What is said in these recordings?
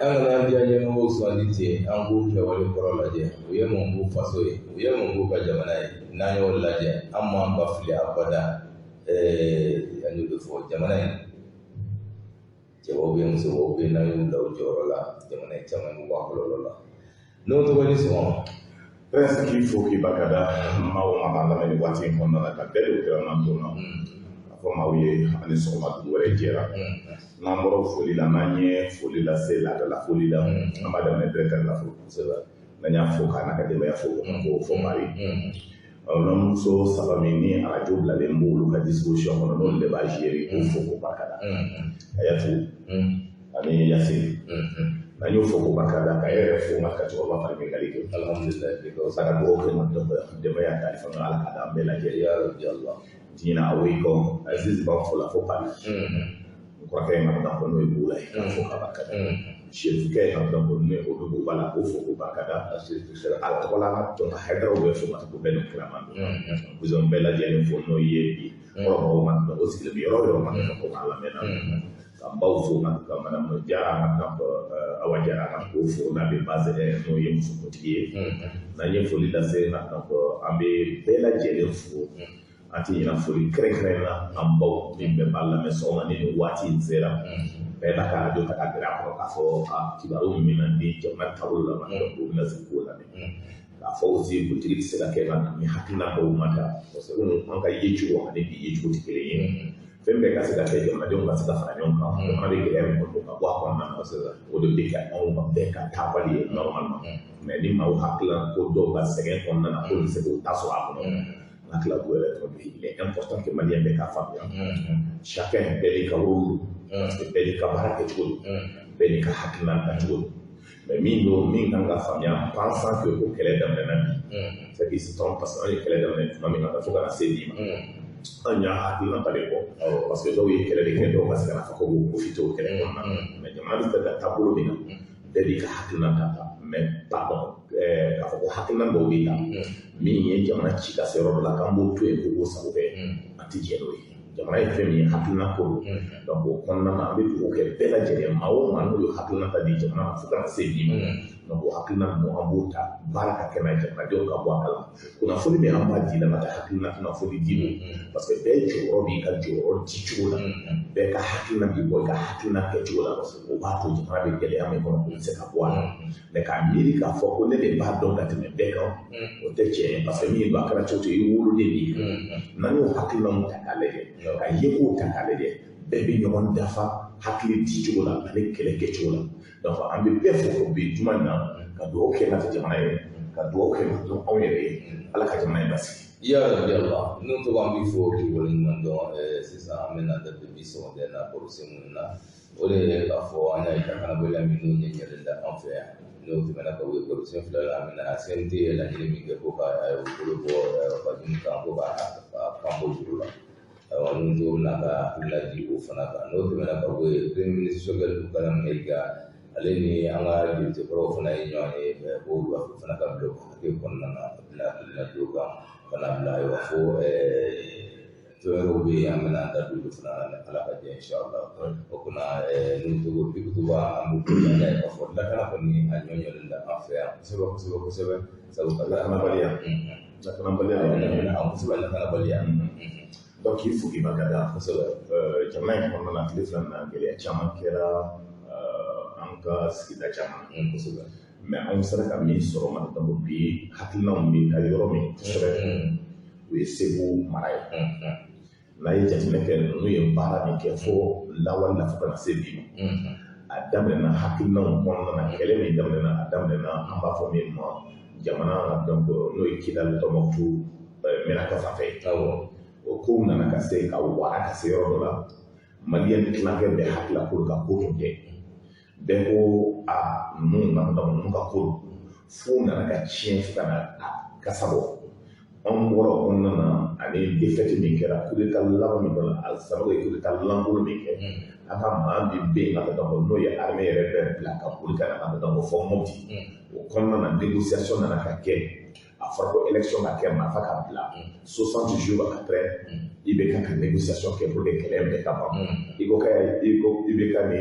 An kana an diya ɲɛmɔgɔw sugandi ten, an k'u kɛwale kɔrɔ lajɛ. U ye mun k'u faso ye, u ye mun k'u ka jamana ye? N'an y'o lajɛ, an m'an ba fili abada. An y'o de fɔ, jamana in cɛbaw bɛ yen, musobaw bɛ yen, n'an y'u bila u jɔyɔrɔ la, jamana in caman bɛ bɔ a kɔlɔlɔ la. N'o tɔgɔ ni sɔgɔma. Prince, k'i fo k'i barikada. Maa o maa b'an lamɛn nin waati in kɔnɔna na, ka bɛɛ don kɛrɛma don na, a fɔ maaw ye ani sɔgɔma, dugu wɛrɛ jɛra. N'an bɔra foli la, n'an ye foli lase laadala foli la, an b'a daminɛ directeur la fɔlɔ. N'an y'a fo k'a n'a ka denbaya fo, k'o fɔ Mari muso saba min ni arajo bilalen b'olu ka disposition kɔnɔ, n'olu de b'a gérer, k'o fo k'o barikada, Ayatu ani Yasine. N'an y'o fo k'o barikada, ka e yɛrɛ fo, n ka cɛkɔrɔba fari ɲininkali kɛ. Alhamdulilayi. Sa ka dugawu kɛ n ka denbaya ka alifa, Ala ka d'an bɛɛ lajɛlen. Ya Rabbi Allah. Diɲɛ awo i kɔ, Aziz b'an fo la fo Paris. N kɔrɔkɛ ye ka fɔ n'o ye Bula ye, k'a fo k'a barikada. Sefukɛ ye ka dɔn ko ne o bɛ Buba la, k'o fo k'o barikada. A tɔgɔ la, an ka tɔn Hayidaraw bɛ fo ka ko bɛɛ n'o kiraman don. Cousin bɛɛ lajɛlen fo, n'o ye bi kɔrɔmɔgɔw ma dɔn ko sigilen bɛ yɔrɔ o yɔrɔ ma dɔn ko k'a lamɛn na. Ka baw fo ka madame Jara ka Awa Jara ka k'o fo, n'a bɛ base, n'o ye musokuntigi ye. N'an ye foli lase ka dɔn an bɛ bɛɛ lajɛlen fo, an tɛ ɲinɛ foli kɛrɛnkɛrɛn na an baw min bɛɛ b'a lamɛn sɔgɔma ni nin waati in sera, bɛɛ b'a ka arajo ta ka gɛrɛ a kɔrɔ k'a fɔ a kibaru min bɛna di jamana taabolo la, k'o bɛna sigi k'o lamɛn. K'a fɔ aussi politique tɛ se ka kɛ ka ni hakilina dɔw ma ta, parce que an ka yecogo ani bi yecogo tɛ kelen ye. Fɛn bɛɛ ka se ka kɛ, jamanadenw ka se ka fara ɲɔgɔn kan, jamana bɛ gɛlɛya min kɔnɔ ka bɔ a kɔnɔna na, o de bɛ kɛ anw ka bɛɛ ka taabali ye normalement. Mais ni maaw hakilina ko dɔw ka sɛgɛn kɔnɔna na ko bɛ se k'o ta sɔrɔ a kɔnɔ, hakilila b'o yɛrɛ tɔgɔ. Il est important que Malien bɛɛ k'a faamuya, chacun, bɛɛ n'i ka rôle don, parce que bɛɛ n'i ka baara kɛcogo don, bɛɛ n'i ka hakilina tacogo don. Mais min don, min kan ka faamuya, pensant que ko kɛlɛ daminɛna bi, c'est qu'il se trompe, parce que an ye kɛlɛ daminɛ tuma min na fo ka na se bi ma, an y'a hakilina ta de kɔ, parce que dɔw ye kɛlɛ de kɛ, dɔw ka se ka na fɔ ko b'o profiter o kɛlɛ kɔnɔna na. Mais jamana bɛ se ka taabolo min na, bɛɛ b'i ka hakilina ta. Mais pardon, k'a fɔ ko hakilina dɔw bɛ ta min ye jamana ci ka se yɔrɔ dɔ la, k'an b'o to yen ko k'o sago kɛ, an tɛ jɛ n'o ye. Jamana ye fɛn min ye, hakilina ko don. Donc o kɔnɔna na, an bɛ dugawu kɛ bɛɛ lajɛlen, maa o maa n'o ye hakilina ta di jamana ma fo ka na se bi ma. Donc o hakilina ninnu, an b'o ta baara ka kɛ n'a ye, jamanadenw ka bɔ a kalama. Kunnafoni min an b'a di la, ka taa hakilina kunnafoni di don, parce que bɛɛ jɔyɔrɔ b'i ka jɔyɔrɔ di cogo la, bɛɛ ka hakilina b'i bɔ i ka hakilina kɛcogo la. O b'a to jamana bɛ gɛlɛya min kɔnɔ, o bɛ se ka bɔ a la. Mais k'a miiri k'a fɔ ko ne de b'a dɔn ka tɛmɛ bɛɛ kan, o tɛ tiɲɛ ye, parce que min don, a kɛra cogo cogo, i woloden b'i kan. N'an y'o hakilinaw ta k'a lajɛ, ka yekow ta k'a lajɛ, bɛɛ bɛ ɲɔgɔn dafa hakili di cogo la ani kɛlɛ kɛcogo la. Donc an bɛ bɛɛ fo bi juma in na, ka dugawu kɛ ka jamana ye, ka dugawu kɛ ka dɔn anw yɛrɛ ye, Ala ka jamana in basigi. Ya Rabbi Allah. N'o tɔgɔ, an b'i fo k'i waleɲuman dɔn. Sisan an bɛna da bi sɔgɔmada na baro sen minnu na, o de ye k'a fɔ an y'a ye lakanabaliya minnu ɲɛ ɲɛlen da an fɛ yan, n'o tɛmɛna ka bɔ yen, baro sen fila la, an bɛna CNT ye laɲini min kɛ ko ka u bolo bɔ Bazoum kan, ko ka kan bɔ juru la. Ayiwa, n'o tɔgɔ bɛna ka hakilina di o fana kan. N'o tɛmɛna ka bɔ yen, Premier ministre Choguel Kokalla Maïga, ale ni an ka député kɔrɔw fana ye ɲɔgɔn ye o fana ka bila hakɛ kɔnɔna na, a bɛna hakilina di o kan ka na bila. Ayiwa, fo fɛn wɛrɛw bɛ yen, an bɛna an da don olu fana na ni Ala ka jɛ, inshallah. O kunna n'u tɔgɔ bi kutuba, an b'o an y'a ye k'a fɔ lakana kɔni a ɲɔ ɲɔlen da an fɛ yan kosɛbɛ kosɛbɛ kosɛbɛ, sabu ka Lakanabaliya, lakanabaliya. Kosɛbɛ, lakanabaliya. Donc k'i fo k'i barikada kosɛbɛ. Jamana in kɔnɔna na, tile 2 na, gɛlɛya caman kɛra an ka sigida caman na. Mais anw sera ka min sɔrɔ ma donc bi, hakilinaw bɛ ka yɔrɔ min kosɛbɛ, o ye Segu mara ye. N'a ye jateminɛ kɛ, ninnu ye baara min kɛ fo lawale la fo ka na se bi ma, a daminɛna hakilinaw kɔnɔna na. Kɛlɛ min daminɛna, a daminɛna an b'a fɔ min ma jamana, donc n'o ye Kidali, Tɔnbukutu, Menaka fan fɛ ye. O kow nana ka se ka wara ka se yɔrɔ dɔ la, Malien tilankɛ bɛɛ hakilila ko ka ko tun tɛ, bɛɛ ko a ninnu ka ninnu ka ko don, fo nana ka tiɲɛ fo ka na a kasa bɔ. Anw bɔra o kɔnɔna na, ani défaite min kɛra, coup d'état laban min kɔnɔ, a Sanogo ye coup d'état lankolon min kɛ, an ka maa min bɛ yen ka dɔn n'o ye armée yɛrɛ bɛɛ bila ka boli ka na ka dɔn fɔ Mopti. O kɔnɔna na, négociation nana ka kɛ. A fɔra ko élection ka kɛ, marifa ka bila. 60 jours après, IBK ka négociation kɛ pour que kɛlɛ in bɛɛ ka ban. I ko i ko IBK ni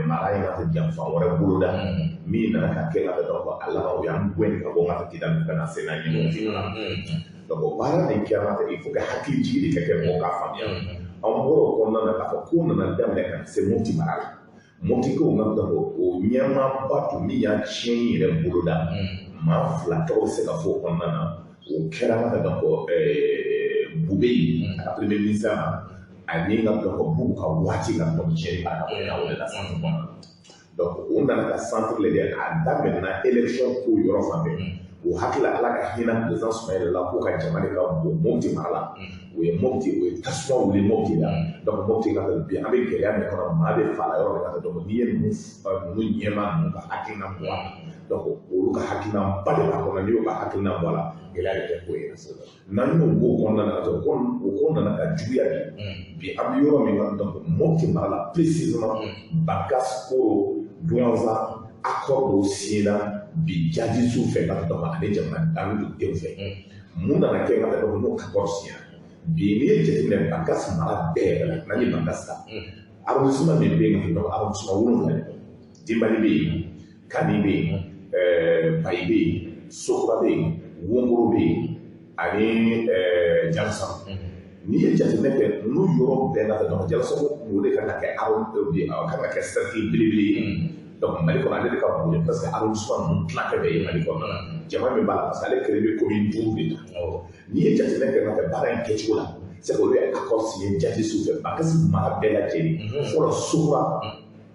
mara in ka tɛ janfa wɛrɛ boloda min nana ka kɛ ka tɛ, donc a laban u y'an gɛn ka bɔ ka tɛ Kidali ka na se n'a ɲɛ. Donc o baara nin kɛra, il faut que hakili jigi de ka kɛ, mɔgɔw k'a faamuya. An bɔra o kɔnɔna na k'a fɔ ko nana daminɛ ka na se Mopti mara la. Mopti ko nka o ɲɛmaaba tun min y'a tiɲɛni yɛrɛ boloda, maa fila tɔgɔ bɛ se ka fɔ o kɔnɔna na. O kɛra ka dɔn ko Boubèye, a ka premier ministre ma, ani ka dɔn ko Boubou ka waati ka dɔn tiɲɛni b'a ka bɔ o de la centre kɔnɔ. Donc o nana ka centre lajɛ, a daminɛna élection ko yɔrɔ fan fɛ. O hakili la, Ala ka hinɛ président Soumaïla la, k'o ka jama de ka bon Mopti mara la. O ye Mopti, o ye tasuma wuli Mopti la. Donc Mopti ka bi, an bɛ gɛlɛya min kɔnɔ, maa bɛ fa la yɔrɔ min ka, donc n'i ye ninnu ɲɛmaa ninnu ka hakilina bɔ a la, donc olu ka hakilina ba de b'a kɔnɔ. N'i y'o ka hakilina bɔ a la, gɛlɛya de kɛ ko ye. N'an y'o b'o kɔnɔna na, o ko nana ka juguya. Bi an bɛ yɔrɔ min na, donc Mopti mara la, précisément Bankass, Koro, Douentza, accord dɔw signé bi jadisiw fɛ ka dɔn ani jamana ani dugudenw fɛ. Mun nana kɛ ka dɔn n'o accord signé bi? N'i ye jateminɛ Bankass mara bɛɛ yɛrɛ la, n'an ye Bankass ta, arrondissement min bɛ yen ka dɔn, arrondissement 7 de don. Dimbali bɛ yen, Kani bɛ yen, Payi bɛ yen, Sokura bɛ yen, Wongoro bɛ yen, ani Jalasago. N'i ye jateminɛ kɛ ninnu yɔrɔ bɛɛ la, dɔn Jalasago o de kan ka kɛ kan ka kɛ cercle belebele ye. Donc Mali kɔnɔ, ale de ka bon, parce que arrondissement ninnu tilancɛ bɛɛ ye Mali kɔnɔna na, jama min b'a la, parce que ale kelen bɛ commune 5 de ta. N'i ye jateminɛ kɛ ka kɛ baara in kɛcogo la, c'est que olu ye accord signé jadisiw fɛ Bankass mara bɛɛ lajɛlen. Fɔlɔ, Sokura,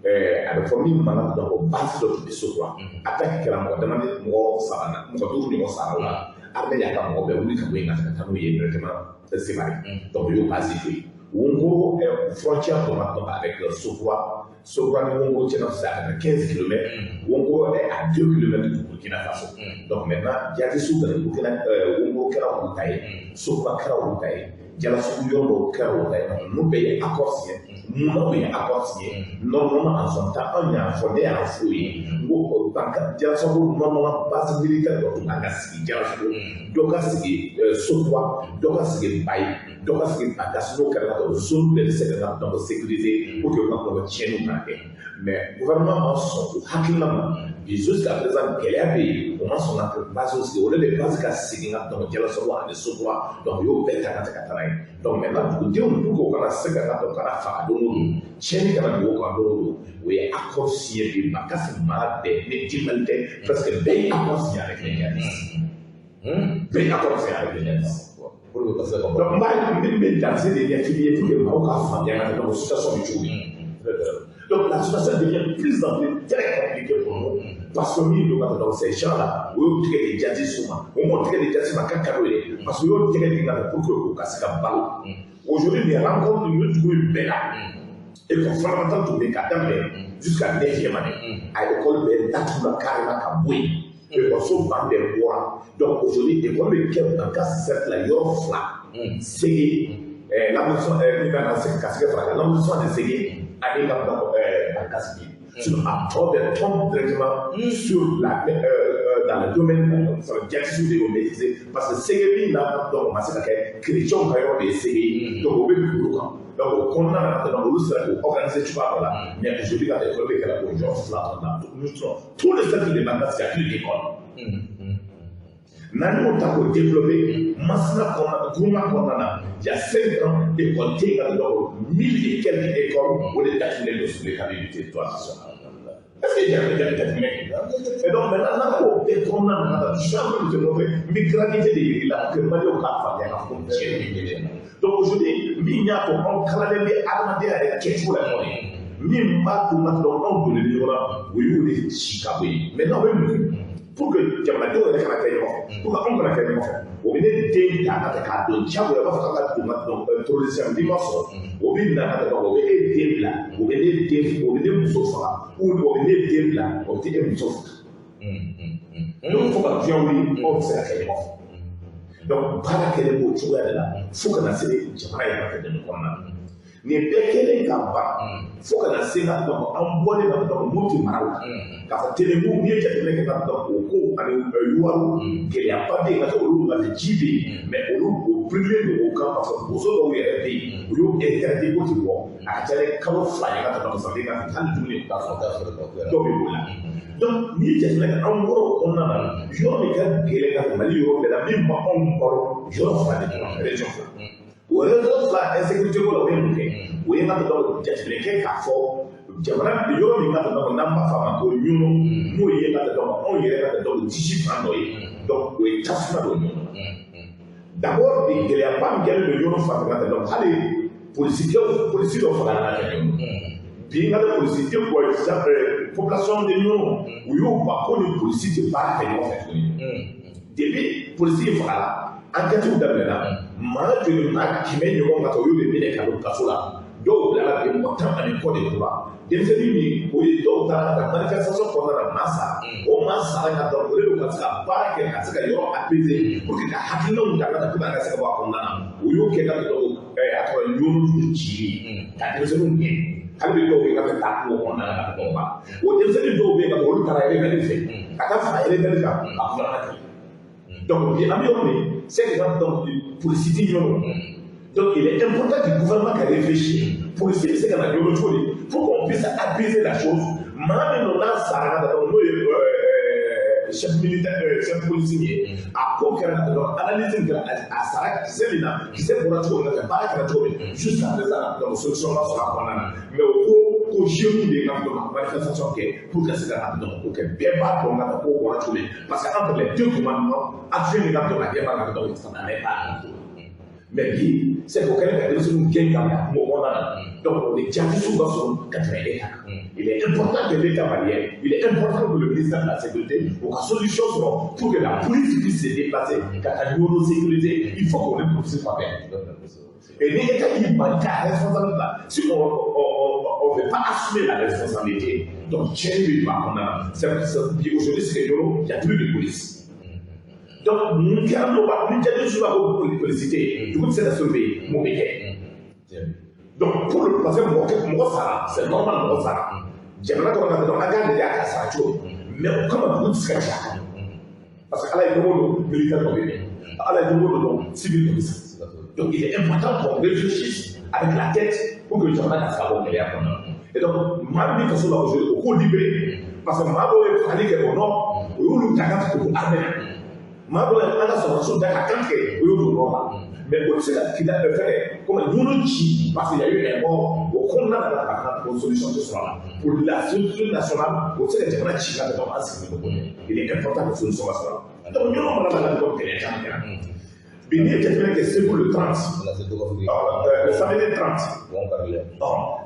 a bɛ fɔ min ma na, donc base dɔ tun bɛ Sokura. Attaque kɛra, mɔgɔ dama ni mɔgɔ saba na, mɔgɔ duuru ɲɔgɔn sara o la. Armée y'a ka mɔgɔ bɛɛ wuli ka bɔ yen ka taa n'u ye directement Sévaré. Donc u y'o base to yen. Wongoro frontière dɔ donc avec Sokura, Sokura ni Wongoro cɛ na, c'est à 15 km. Wongoro est à 2 km du Burkina Faso. Donc maintenant jadisiw ka Burkina, Wongoro kɛra olu ta ye, Sokura kɛra olu ta ye, Jalasago yɔrɔ dɔw kɛra olu ta ye. Ninnu bɛɛ ye accord signé. Mun na u ye accord signé? Normalement, en son temps, anw y'a fɔ, ne y'a fɔ ye, n ko Banka Jalasago, normalement base militaire dɔ tun kan ka sigi Jalasago, dɔ ka sigi Sokura, dɔ ka sigi Bayi, dɔ ka sigi Bankass. N'o kɛra, ka zone bɛɛ bɛ se ka donc sécuriser pour que u ka donc tiɲɛniw kana kɛ. Mais gouvernement ma sɔn o hakilina ma. Bi, jusqu'à présent, gɛlɛya bɛ yen, o ma sɔn ka base sigi. O de base ka segin ka donc Jalasago ani Sokura, donc u y'o bɛɛ ta ka ta ka taa n'a ye. Donc maintenant dugudenw, pour que u kana se ka donc kana faga don o don, tiɲɛni kana dugu kan don o don, o ye accord signé. Bi Bankass mara bɛɛ ni Dimbali tɛ, presque bɛɛ ye accord signé avec les djihadistes, bɛɛ ye accord signé avec les djihadistes. Pour que ka se ka Donc n b'a n bɛ danse de ɲɛf'i ye pour que mɔgɔw k'a faamuya ka donc situation bɛ cogo min. Donc la situation devient de plus en plus très compliquée pour nous. Parce que nous, donc, ces gens-là, u y'o tigɛ di djihadistes ma, u m'o tigɛ di djihadistes ma k'a ka d'o ye, parce que u y'o tigɛ di ka pour que u ka se ka balo. Aujourd'hui, les rencontres ninnu, dugu in bɛɛ la, école fondamentale tun bɛ yen ka daminɛ jusqu'à neuvième année, a école bɛɛ datugula carrément ka bɔ yen. École ban bɛɛ bɔra. Donc aujourd'hui, école bɛ kɛ Bankass cercle la yɔrɔ fila. Ségué, l'arrondissement, min kan ka se ka fara kan, l'arrondissement de Ségué ani ka Bankass bi. Sinon a tɔ bɛɛ tombe directement sur la dans le domaine djihadiste de y'o maîtriser, parce que Ségué min na, donc o ma se ka kɛ chrétien ka yɔrɔ de ye Ségué ye. Donc o bɛ dugu kan. Donc o kɔnɔna na, donc olu sera k'o organiser cogoya dɔ la. Mais aujourd'hui, ka école bɛ kɛra o yɔrɔ fila kɔnɔna na, tout le cercle de Bankass, il y a plus d'école. N'an y'o ta k'o développer Masina kɔnɔna, Gourma kɔnɔna na, il y a 5 ans, école tɛ yen ka dɔn, mille et quelques écoles o de datugulen don sur l'étendue du territoire national. Est-ce que j'ai jateminɛ kɛ? Et donc maintenant, n'an k'o bɛɛ kɔnɔna na, je suis en train de te montrer n bɛ gravité de yir'i la pour que Maliyɛnw k'a faamuya k'a fɔ ko tiɲɛ bɛ kɛ. Donc aujourd'hui, min y'a to anw kalalen bɛ adamadenya yɛrɛ kɛcogo la ɲɔgɔn ye, min b'a to nka dɔn anw donnen ɲɔgɔn na, o y'o de ci ka bɔ yen. Maintenant, o bɛ mun kɛ pour que jamanadenw yɛrɛ kana kɛ ɲɔgɔn fɛ, pour que anw kana kɛ ɲɔgɔn fɛ? O bɛ ne den ta ka kɛ k'a don diyagoya, u b'a fɔ k'a ka don ka dɔn terrorisme, n'i ma sɔrɔ, o bɛ na ka dɔn, o bɛ e den bila, o bɛ ne den, o bɛ ne muso faga, ou o bɛ ne den bila, o bɛ e muso faga. Donc fo ka diɲɛ wuli, anw tɛ se ka kɛ ɲɔgɔn fɛ. Donc baara kɛlen b'o cogoya de la fo ka na se jamana yɛrɛ ka dɛmɛ kɔnɔna na. Nin bɛɛ kɛlen ka ban fo ka na se ka dɔn an bɔlen ka dɔn Mopti mara la k'a fɔ Tenenkou n'i ye jateminɛ kɛ ka dɔn o ko ani Youwarou gɛlɛyaba bɛ yen ka olu ka ji bɛ yen, mais olu o birilen don o kan parce que bozo dɔw yɛrɛ bɛ yen, u y'o interdit ko ti bɔ a ka ca ni kalo 2 ye ka tɛmɛ sɔrɔ ka hali dumuni t'a sɔrɔ dɔw bɛ b'o la. Donc n'i ye jateminɛ kɛ, an bɔra o kɔnɔna na, yɔrɔ min ka gɛlɛn ka Mali yɔrɔ bɛɛ la, min ma anw baro, yɔrɔ 2 de kɔnɔ, région 2. O région 2 insécurité ko la, o ye mun kɛ? O ye ka dɔn jateminɛ kɛ k'a fɔ jamana yɔrɔ min ka dɔn n'an b'a fɔ a ma ko Ɲɔnɔ, n'o ye ka dɔn anw yɛrɛ ka dɔn disi fan dɔ ye. Donc o ye tasuma don Ɲɔnɔ na. D'abord, bi gɛlɛyaba min kɛlen don Ɲɔnɔ fan fɛ ka dɔn, hali polisikɛw, polisi dɔ fagara ka kɛ Ɲɔnɔ. Bi n ka polisi tɛ bɔ, population de Ɲɔnɔ, u y'o ban ko ni polisi tɛ baara kɛ ɲɔgɔn fɛ tuguni. Depuis polisi in fagara, enquête daminɛna, maa joli, maa 100 ɲɔgɔn ka taa, u y'o de minɛ ka don kaso la. Dɔw bilala bi, mɔgɔ 10 ani kɔ de tora. Denmisɛnnin min o ye, dɔw taara ka taa manifestation kɔnɔna na, maa sara. O maa sara ka dɔn, o de don ka se ka baara kɛ, ka se ka yɔrɔ apaiser pour que ka hakilinaw ta ka taa pour que a ka se ka bɔ a kɔnɔna na. O y'o kɛ ka dɔn a tɔgɔ ye Ɲɔnɔ dugu cili ka denmisɛnninw gɛn. Hali bi dɔw bɛ yen ka taa kungo kɔnɔna na ka dɔn ba o denmisɛnnin dɔw bɛ yen ka olu taara rebelle fɛ ka taa fara rebelle kan ka gouvernement kɛlɛ. Donc bi an bɛ yɔrɔ min, c'est que donc polisi ti Ɲɔnɔ. Donc il est important que le gouvernement ka réfléchir, polisi bɛ se ka na Ɲɔnɔ cogo di pour qu'on puisse apaiser la chose. Maa min don n'a sara ka dɔn, n'o ye chef militaire, chef policier ye, a ko kɛra ka dɔn, analyse kɛra, a sara kisɛ min na, kisɛ bɔra cogo min na, baara kɛra cogo min, jusqu'à présent donc solution ma sɔrɔ a kɔnɔna na. Mais o ko ko jeunes de ka dɔn ka manifestation kɛ pour ka se ka dɔn ko kɛ, bɛɛ b'a dɔn ka ko bɔra cogo min, parce que entre les deux commandements, adjoint min ka dɔn ka bɛɛ b'a ka dɔn, ça n'allait pas. Mais bi, c'est que o kɛlen ka denmisɛnninw gɛn ka bila kungo kɔnɔna na. Donc o ni jihadistes ka sɔrɔ ka tɛmɛ État kan. Il est important que l'État malien, il est important que le ministère de la Sécurité o ka solution sɔrɔ pour que la police puisse se déplacer ka taa Ɲɔnɔ sécurité. Il faut qu'on ait policiers fan bɛɛ. Et ni État y'i ban ka responsabilité la, si on veut pas assumer la responsabilité, donc tiɲɛni bɛ don a kɔnɔna na. C'est aujourd'hui, c'est que Ɲɔnɔ, il y a plus de police. Donc mun kɛra n'o b'a ni jihadistes b'a ko polisi tɛ yen, dugu tɛ se ka surveiller, mun bɛ kɛ? Donc pour le, parce que mɔgɔ sara, c'est normal, mɔgɔ sara jamana kɔnɔ ka dɔn, an k'a lajɛ a ka sara cogo min, mais o kama dugu tɛ se ka ci a kan, parce que Ala ye don o don militaire dɔ bɛ yen, Ala ye don o don civil dɔ bɛ sa. Donc il est important qu'on réfléchisse avec la tête pour que jamana ka se ka bɔ gɛlɛya kɔnɔ. Et donc maa min bɛ kaso la aujourd'hui, o k'o libéré, parce que maa dɔw ye fagali kɛ o nɔ, o y'olu ta ka tugu armée na. Maa dɔw ye an ka sɔrɔdasiw da ka kan tigɛ, o y'o don nɔ la. Mais o tɛ se ka kida fɛngɛ komi Ɲɔnɔ ci, parce que y a eu un mort o kɔnɔna na ka ka o solution tɛ sɔrɔ a la pour la sécurité nationale. O tɛ se ka jamana ci ka tɛmɛ an sigilen don. Il est important que solution ka sɔrɔ a la. Donc Ɲɔnɔ mara la ka gɛlɛya caman kɛra. Bi n'i ye jateminɛ kɛ, Segu le 30, le samedi 30,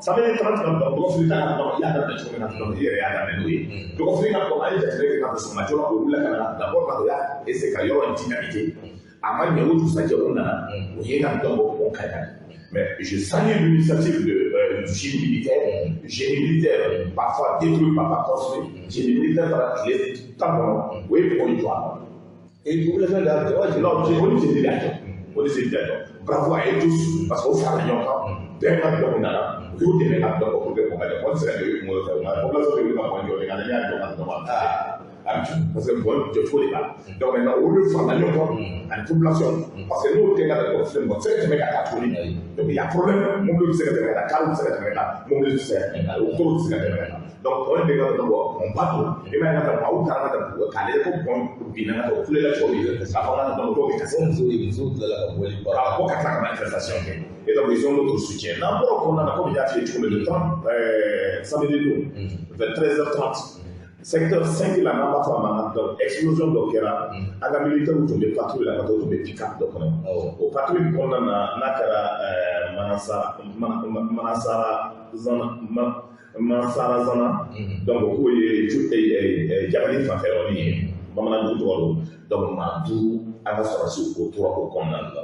samedi 30 ka dɔn dɔgɔfili ta ka dɔn, i y'a daminɛ cogo min na dɔn, i yɛrɛ y'a daminɛ n'o ye dɔgɔfili ka dɔn. An ye jateminɛ kɛ ka bɔ sɔgɔma joona, o wulila ka na d'abord ka dɔn, y'a essayer ka yɔrɔ in dynamiter, a ma ɲɛ. O dugusajɛ o nana, o ye ka dɔn o ka ɲi. Mais je salue l'initiative du génie militaire. Génie militaire, parfois détruit, parfois construit. Génie militaire, par tile 10 kɔnɔ, o ye mɔgɔ jɔ a la. Et population de y'a jɔ wa? Non, o ni génie de y'a jɔ. O ni génie de y'a jɔ. Bravo à eux tous, parce que o farala ɲɔgɔn kan. Bɛɛ ka dɔn nana, u y'u dɛmɛ ka dɔn pour que mɔgɔ ka jɔ. Mɔgɔ tɛ se ka jɔ i kunkolo fɛ. Nka population bɛ wuli ka mɔgɔ jɔ, nka ne y'a jɔ ka dɔn a bɛ jɔ. Parce que mɔgɔ jɔ cogo de b'a la. Donc maintenant, olu farala ɲɔgɔn kan ani population. Parce que n'o tɛ ka dɔn filɛ, mɔgɔ tɛ se ka tɛmɛ ka taa tuguni. Donc il y a problème, mobili bɛ se ka tɛmɛ ka taa, car bɛ se ka tɛmɛ ka taa, mobili tɛ se ka tɛmɛ ka taa, moto tɛ se ka tɛmɛ ka taa. Donc pont bɛ ka dɔn pont ba don. I b'a ye ka taa maaw taara ka taa k'a lajɛ ko pont binna ka taa o kulela cogo min, k'a fɔ ka dɔn dɔw bɛ kasi. Musow ye, musow tilala ka bɔli ba. Ka bɔ ka tila ka manifestation kɛ. Et donc ils ont notre soutien. N'an bɔra o kɔnɔna na, komi n y'a f'i ye cogo min, le 30 samedi don vers 13h30, secteur 5 la, n'an b'a fɔ a ma donc explosion dɔ kɛra. An ka militaires tun bɛ patrouille la ka taa, o tun bɛ pick-up dɔ kɔnɔ. O patrouille kɔnɔna na, n'a kɛra Manasa Manasara Zana, Mansara Zana, donc o k'o ye Jabali fanfɛ yɔrɔnin ye, bamanan dugu tɔgɔ don. Donc maa 5, an ka sɔrɔdasiw o tora o kɔnɔna na.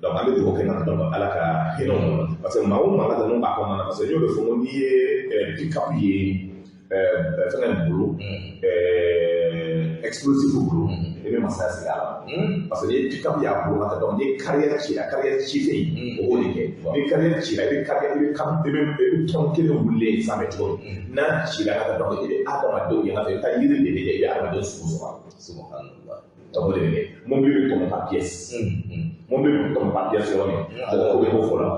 Donc an bɛ dugawu kɛ ka dɔn Ala ka hinɛ u ma, parce que maa o maa ka dɔn b'a kɔnɔna na, parce que n y'o de fɔ, n ko n'i ye pick-up ye fɛngɛ bolo, explosif bolo, i bɛ masaya sigi a la. Parce que n'i ye pick-up y'a bolo ka taa, donc n'i ye carrière ci la, carrière ci fɛn in, o b'o de kɛ. Ni carrière ci la, i bɛ carrière, i bɛ tɔn kelen wulilen sanfɛ cogo min n'a ci la ka taa, donc i bɛ adamadenw ye ka taa, i bɛ taa yiri de lajɛ, i bɛ adamaden sugu sɔrɔ. Subhanallah. Donc o de bɛ kɛ. Mobili bɛ tɔmɔ par pièce, mobili bɛ tɔmɔ par pièce yɔrɔ min, mɔgɔ ko bɛ k'o fɔ la.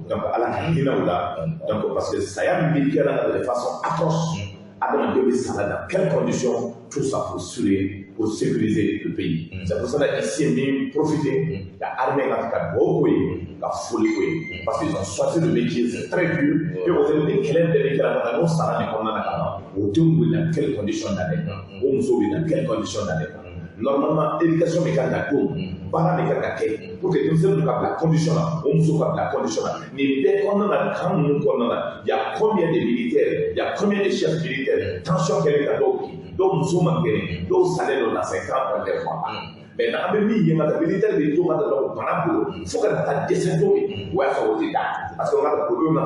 Donc Ala ka hinɛ o la. Donc parce que saya min bɛ kɛ de façon atroce, adamadenw bɛ sa dans quelles conditions, tout ça pour assurer, pour sécuriser le pays. C'est pour cela ici min profiter ka armée ka dugawu k'o ye, ka foli k'o ye, parce qu'ils ont choisi le métier, c'est très dur. Et o ni kɛlɛ bɛɛ bɛ kɛra ka n'o sara nin kɔnɔna na ka ban, o denw bɛ dans quelles conditions d'aller, o musow bɛ dans quelles conditions d'aller. Normalement, éducation min kan ka d'o ma, baara min kan ka kɛ pour que denmisɛnninw ka bila condition na, o musow ka bila condition na, nin bɛɛ kɔnɔna na, camp ninnu kɔnɔna na, y a combien de militaires, y a combien de chefs militaires, tension kɛlen ka dɔw bin, dɔw muso man kɛnɛ, dɔw salen don dans ces camps, on les voit pas. Maintenant, an bɛ min ye ka taa, militaire bɛ to ka taa dɔrɔn bana bolo fo ka taa dɛsɛ don min, o y'a sɔrɔ o tɛ da, parce que o ka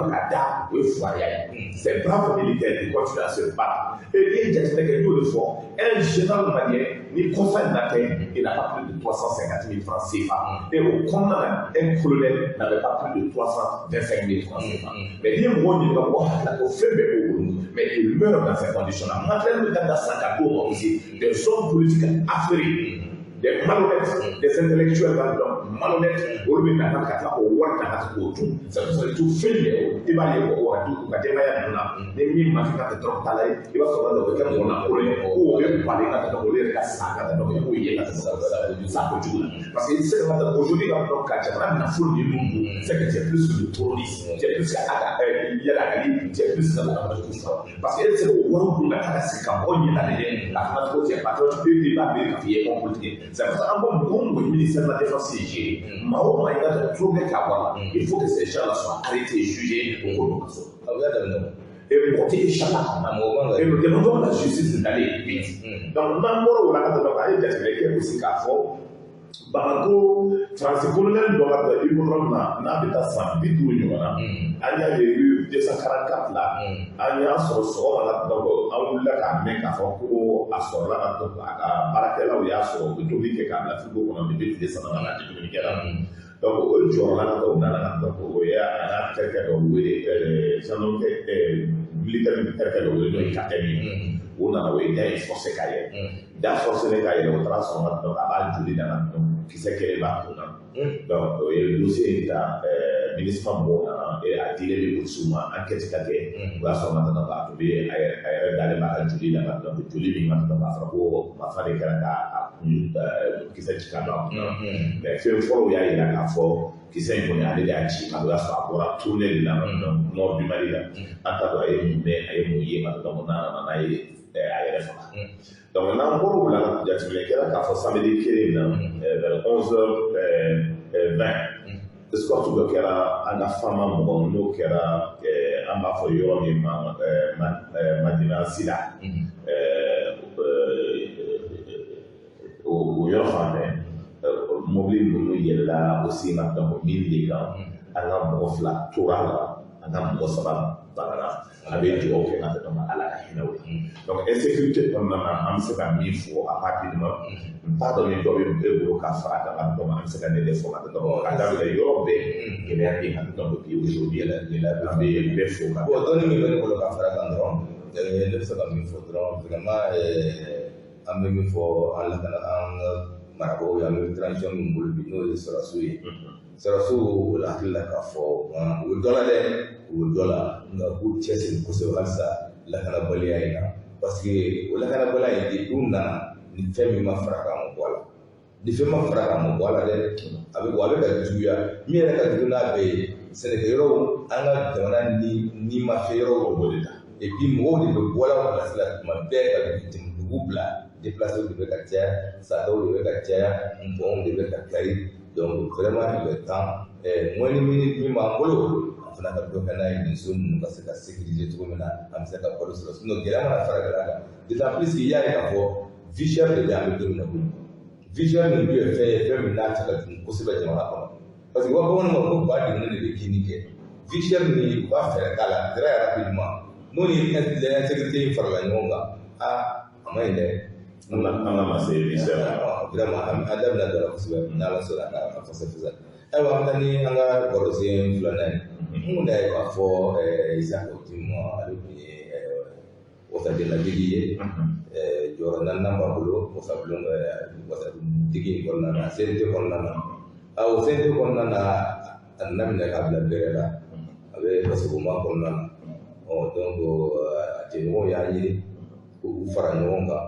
ka da, o ye fugariya ye. C'est brave militaire qui continue à se battre. Et n'i ye jateminɛ kɛ, n y'o de fɔ, un général malien ni kɔsa in na kɛ, il n'a pas plus de 350 000 francs CFA. Et au kɔnɔna na, un colonel n'avait pas plus de 325 000 francs CFA. Mais n'i ye mɔgɔw ɲininka, mɔgɔ hakili la ko fɛn bɛɛ b'o bolo, mais il meurt dans ces conditions là. Matériel bɛ kan ka san ka d'o ma aussi, des hommes politiques affairés, des malhonnêtes, des intellectuels donc malhonnêtes, olu bɛ na ka tila k'o wari ta ka k'o dun. C'est pour ça que tout fɛn bɛɛ, i b'a ye o wari u ka denbaya ninnu na, ni min ma kɛ ka kɛ dɔrɔn tala ye, i b'a sɔrɔ o bɛ kɛ mɔgɔ lankolon ye, ko o bɛ bali ka taa olu yɛrɛ ka sa ka taa, i b'o ye ka taa sa kojugu la. Parce que i tɛ se ka taa aujourd'hui ka dɔn ka jamana nafolo ninnu dun, c'est que tu es plus que le terroriste, tu es plus que Iyad Ag Ghali, tu es plus que Amadou Koufa. Parce que e tɛ se k'o wari dun ka taa ka sigi ka mɔgɔ ɲɛ lajɛ k'a fɔ ko tu es patriote, i b'a miiri k'a fɔ i ye homme politique. C'est pour ça an ko mɔgɔ o mɔgɔ ye ministère de la défense gérer, maa o maa i ka tulonkɛ k'a bɔ a la, il faut que ces gens-là soient arrêtés, jugés, o ko don ka so. A bɛ daminɛ. Et mɔgɔ tɛ échappé a mɔgɔ man Et nous demandons à la justice d'aller vite. Donc n'an bɔra o la ka taa, an ye jateminɛ kɛ aussi k'a fɔ Bamako Faransi colonel dɔ ka taa hippodrome na, n'a bɛ taa san 50 ɲɔgɔn na, an y'a ye rue 244 la, an y'a sɔrɔ sɔgɔma la. Donc an wulila k'a mɛn k'a fɔ ko a sɔrɔla ka, donc a ka baarakɛlaw y'a sɔrɔ u bɛ tobili kɛ k'a bila frigo kɔnɔ depuis tile 3 na, a tɛ dumuni kɛ la. Donc o jɔyɔrɔla ka o nana ka, donc o ye a n'a terikɛ dɔ wele, gendarme militaire terikɛ dɔ wele, n'o ye capitaine ye. O nana, o ye da in forcé k'a yɛlɛ. Da forcé k'a yɛlɛ, o taara sɔrɔ ka, donc a b'a joli nana, donc kisɛ kelen b'a kun na. Donc o ye dossier in ta, MINUSMA mɔgɔw nana et a dilen bɛ polisiw ma, enquête ka kɛ. O y'a sɔrɔ maintenant a tun bɛ a yɛrɛ dalen b'a ka joli la, donc joli min ka, donc a fɔra ko marifa de kɛra k'a kun kisɛ ci ka don a kun na. Mais fɛn fɔlɔw y'a yira k'a fɔ kisɛ in kɔni, ale de y'a ci ka don. O y'a sɔrɔ a bɔra tournée de la nord du Mali la. An t'a dɔn a ye mun mɛn, a ye mun ye ka donc n'a nana n'a ye a yɛrɛ faga. Donc n'an bɔra o la, jateminɛ kɛra k'a fɔ samedi kelen in na, vers 11h20, escorte dɔ kɛra an ka FAMa mɔgɔ, n'o kɛra an b'a fɔ yɔrɔ min ma Madina Sila, o yɔrɔ fan fɛ, mobili ninnu yɛlɛla o sen kan. Donc min de kan, an ka mɔgɔ fila tora a la, an ka mɔgɔ saba banana. A bɛ dugawu kɛ ka tɛmɛ, Ala ka hinɛ o la. Donc insécurité kɔnɔna na, an bɛ se ka min fɔ rapidement, n t'a dɔn ni dɔ bɛ e bolo ka fara a kan. Donc an bɛ se ka ne de fɔ ka tɛmɛ ka daminɛ yɔrɔ bɛɛ, gɛlɛya bɛ yen ka tɛmɛ bi aujourd'hui, an bɛ bɛɛ fo ka. Bon, dɔɔni min bɛ ne bolo ka fara kan dɔrɔn, ne bɛ se ka min fɔ dɔrɔn, vraiment an bɛ min fɔ an lakana, an ka marabagaw ye, an bɛ transition min bolo bi, n'o ye sɔrɔdasiw ye. Sɔrɔdasiw, o la hakili la k'a fɔ u bɛ dɔ la dɛ, u bɛ dɔ la, nka u k'u cɛsiri kosɛbɛ halisa lakanabaliya in na, parce que o lakanabaliya in, depuis u nana ni fɛn min ma fara kan, ma bɔ a la, ni fɛn ma fara kan, ma bɔ a la dɛ, a bɛ wa a bɛ ka juguya. Min yɛrɛ ka jugu n'a bɛɛ ye, sɛnɛkɛyɔrɔw, an ka jamana ni nimafɛn yɔrɔw, o b'o de ta. Et puis mɔgɔw de bɛ bɔla place la tuma bɛɛ ka dugu bila, déplacé de bɛ ka caya, sataw de bɛ ka caya, npɔnw de bɛ ka kari. Donc vraiment, il est temps, moyen min b'an bolo, an fana ka dɔ kɛ n'a ye, nin so ninnu ka se ka sécuriser cogo min na, an bɛ se ka balo sɔrɔ. Sinon gɛlɛya mana fara gɛlɛya kan, d'autant plus i y'a ye k'a fɔ vie chère de bɛ an bɛ don min na komi vie chère nin dun ye fɛn ye, fɛn min n'a cɛ ka jugu kosɛbɛ jamana kɔnɔ, parce que u b'a fɔ bamananw ma ko ba degunnen de bɛ kinni kɛ. Vie chère nin, u ka fɛɛrɛ k'a la très rapidement. N'o ni insécurité in farala ɲɔgɔn kan, aa, a ma ɲi dɛ. An ka ma se lycée vraiment, an da bɛna don a la kosɛbɛ n'Ala sɔnna ka fɛsɛfɛsɛ. Ayiwa, an bɛ taa ni an ka barosen filanan ye. N kun da ye k'a fɔ Isa Kaou Djim, ale tun ye wasadenladigi ye, jɔyɔrɔ naaninan b'a bolo wasabulon wasadigi in kɔnɔna na, CNT kɔnɔna na. O CNT kɔnɔna na, a nana minɛ k'a bila bɛrɛ la, a bɛ kasobonba kɔnɔna na. Ɔ, donc a jɛɲɔgɔnw y'a ɲini k'u fara ɲɔgɔn kan,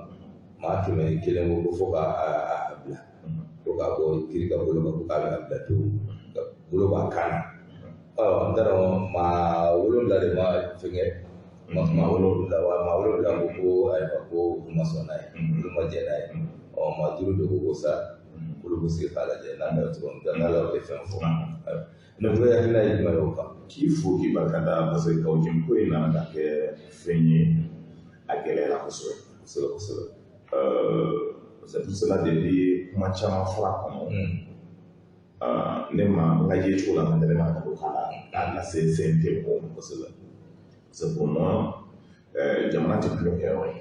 maa 101 ko fo ka a bila, ko k'a bɔ kiri ka bolo kan, ko k'a bɛ a bila pewu, ka bolo b'a kan na. Ɔ, n t'a dɔn, maa 7 de ma fɛnkɛ, maa 7 wa, maa 7 ko ayiwa, ko olu ma sɔn n'a ye, olu ma jɛn n'a ye. Ɔ, maa 5 de ko sa olu bɛ sigi k'a lajɛ n'a bɛ cogo min na, n'ala tɛ fɛn fɔ. Ne ko hakilina ye jumɛn ye o kan? K'i fo k'i barika da, parce que Kaou Djim ko in nana ka kɛ fɛn ye, a gɛlɛyara kosɛbɛ. Kosɛbɛ kosɛbɛ. C'est pour cela, depuis kuma caman fɔra a kɔnɔ, ne ma n ka yecogo la, ne ma ka don k'a la k'a lase CNT mɔgɔw ma. Parce que pour moi, jamana tɛ tulonkɛyɔrɔ ye.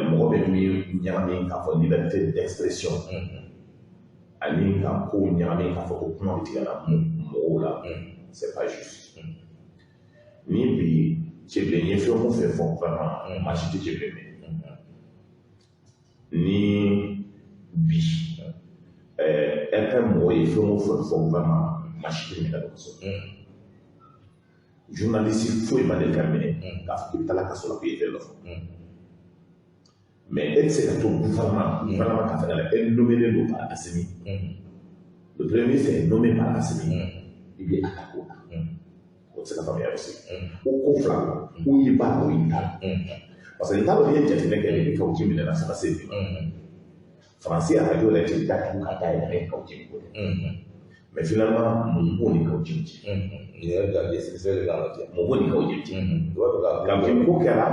Mɔgɔ bɛ min ɲagami k'a fɔ liberté d'expression ani ka kow ɲagami k'a fɔ ko kuma bɛ tigɛ na mɔgɔw la, c'est pas juste. Ni bi Tiébilé ye fɛn o fɛn fɔ, vraiment, maa si tɛ Tiébilé minɛ. Ni bi RPM mɔgɔ ye fɛn o fɛn fɔ, vraiment, maa si tɛ minɛ kaso. Journaliste foyi ma deli ka minɛ k'a fɔ k'i bɛ taa kaso la k'i ye fɛn dɔ fɔ. Mais e tɛ se ka to gouvernement ka fɛngɛ la, e nommé don par Assimi, le premier ministre est nommé par Assimi, i bɛ attaque o la, o tɛ se ka faamuya aussi. O ko fila o y'i ba o y'i ta la, parce que n t'a dɔn n'i ye jateminɛ kɛ, depuis Kaou Djim minɛna fo ka se bi ma, Faransi arajo yɛrɛ tɛ datugu ka dayɛlɛ Kaou Djim ko tɛ. Mais finalement, mun b'o ni Kaou Djim cɛ? Nin yɛrɛ ka sɛgɛsɛgɛli kan ka kɛ. Mun b'o ni Kaou Djim cɛ? U b'a fɛ ka Kaou Djim ko kɛra,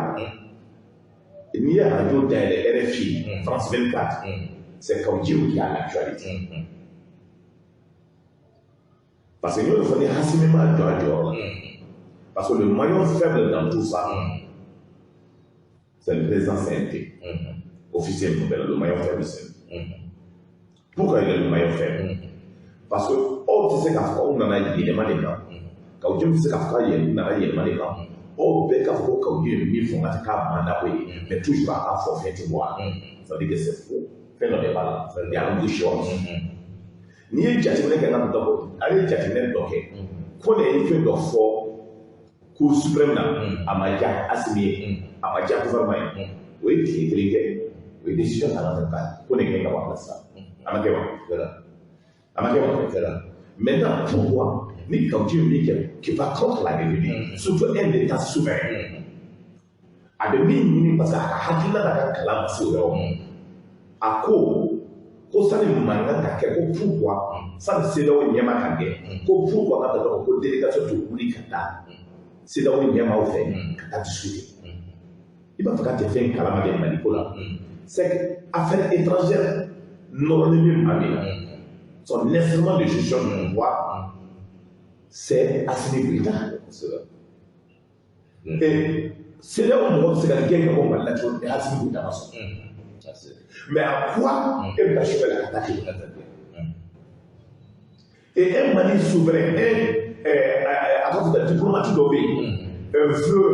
n'i ye arajo dayɛlɛ, RFI, France 24, c'est Kaou Djim qui a l'actualité. Parce que n y'o de fɔ, ni Assimi ma jɔ a jɔyɔrɔ la, parce que le maillon faible dans tout ça, c'est le président CNT, officier nouvelle, le maillon faible c'est lui. Pourquoi il est le maillon faible? Parce que aw tɛ se k'a fɔ aw nana yɛlɛma de kan, Kaou Djim tɛ se k'a fɔ k'a yɛlɛ nana yɛlɛma de kan. Aw bɛɛ k'a fɔ ko Kaou Djim ye min fɔ, ka k'a mandat ko ye, mais toujours a k'a fɔ fɛn tɛ bɔ a la. Ça veut dire que c'est faux, fɛn dɔ de b'a la, il y a un bouchon. N'i ye jateminɛ kɛ, n ka dɔ a ye jateminɛ dɔ kɛ ko ne ye fɛn dɔ fɔ Cour suprême na, a ma diya Assimi ye, a ma diya gouvernement ye, o ye tile kelen kɛ, o ye décision ta ka taa ko ne kɛ ka bɔ a la sisan. A ma kɛ wa? A ma kɛ wa? Maintenant, pourquoi ni Kaou Djim min kɛ qui va contre la République, surtout un État souverain, a bɛ min ɲini, parce que a ka hakilina n'a ka kalan ma se o yɔrɔ ma, a ko ko sani mankan ka kɛ, ko pourquoi sani CEDEAO ɲɛma ka gɛn, ko pourquoi ka taa dɔrɔn ko délégation tɛ wuli ka taa CEDEAO ɲɛmaw fɛ ka taa discuter. I b'a fɔ k'a tɛ fɛn kalama de Mali ko la. C'est que affaire étrangère nɔrɔlen bɛ maa min na, son instrument de gestion du pouvoir, c'est Assimi Goïta. Et CEDEAO mɔgɔ bɛ se ka gɛn ka bɔ Mali la cogo min, Assimi Goïta ma sɔn. Mais à quoi e bɛ taa sɛbɛn la ka taa kɛ? Et un Mali souverain, un a tɔgɔ fɔ diplomate dɔ bɛ yen, un feu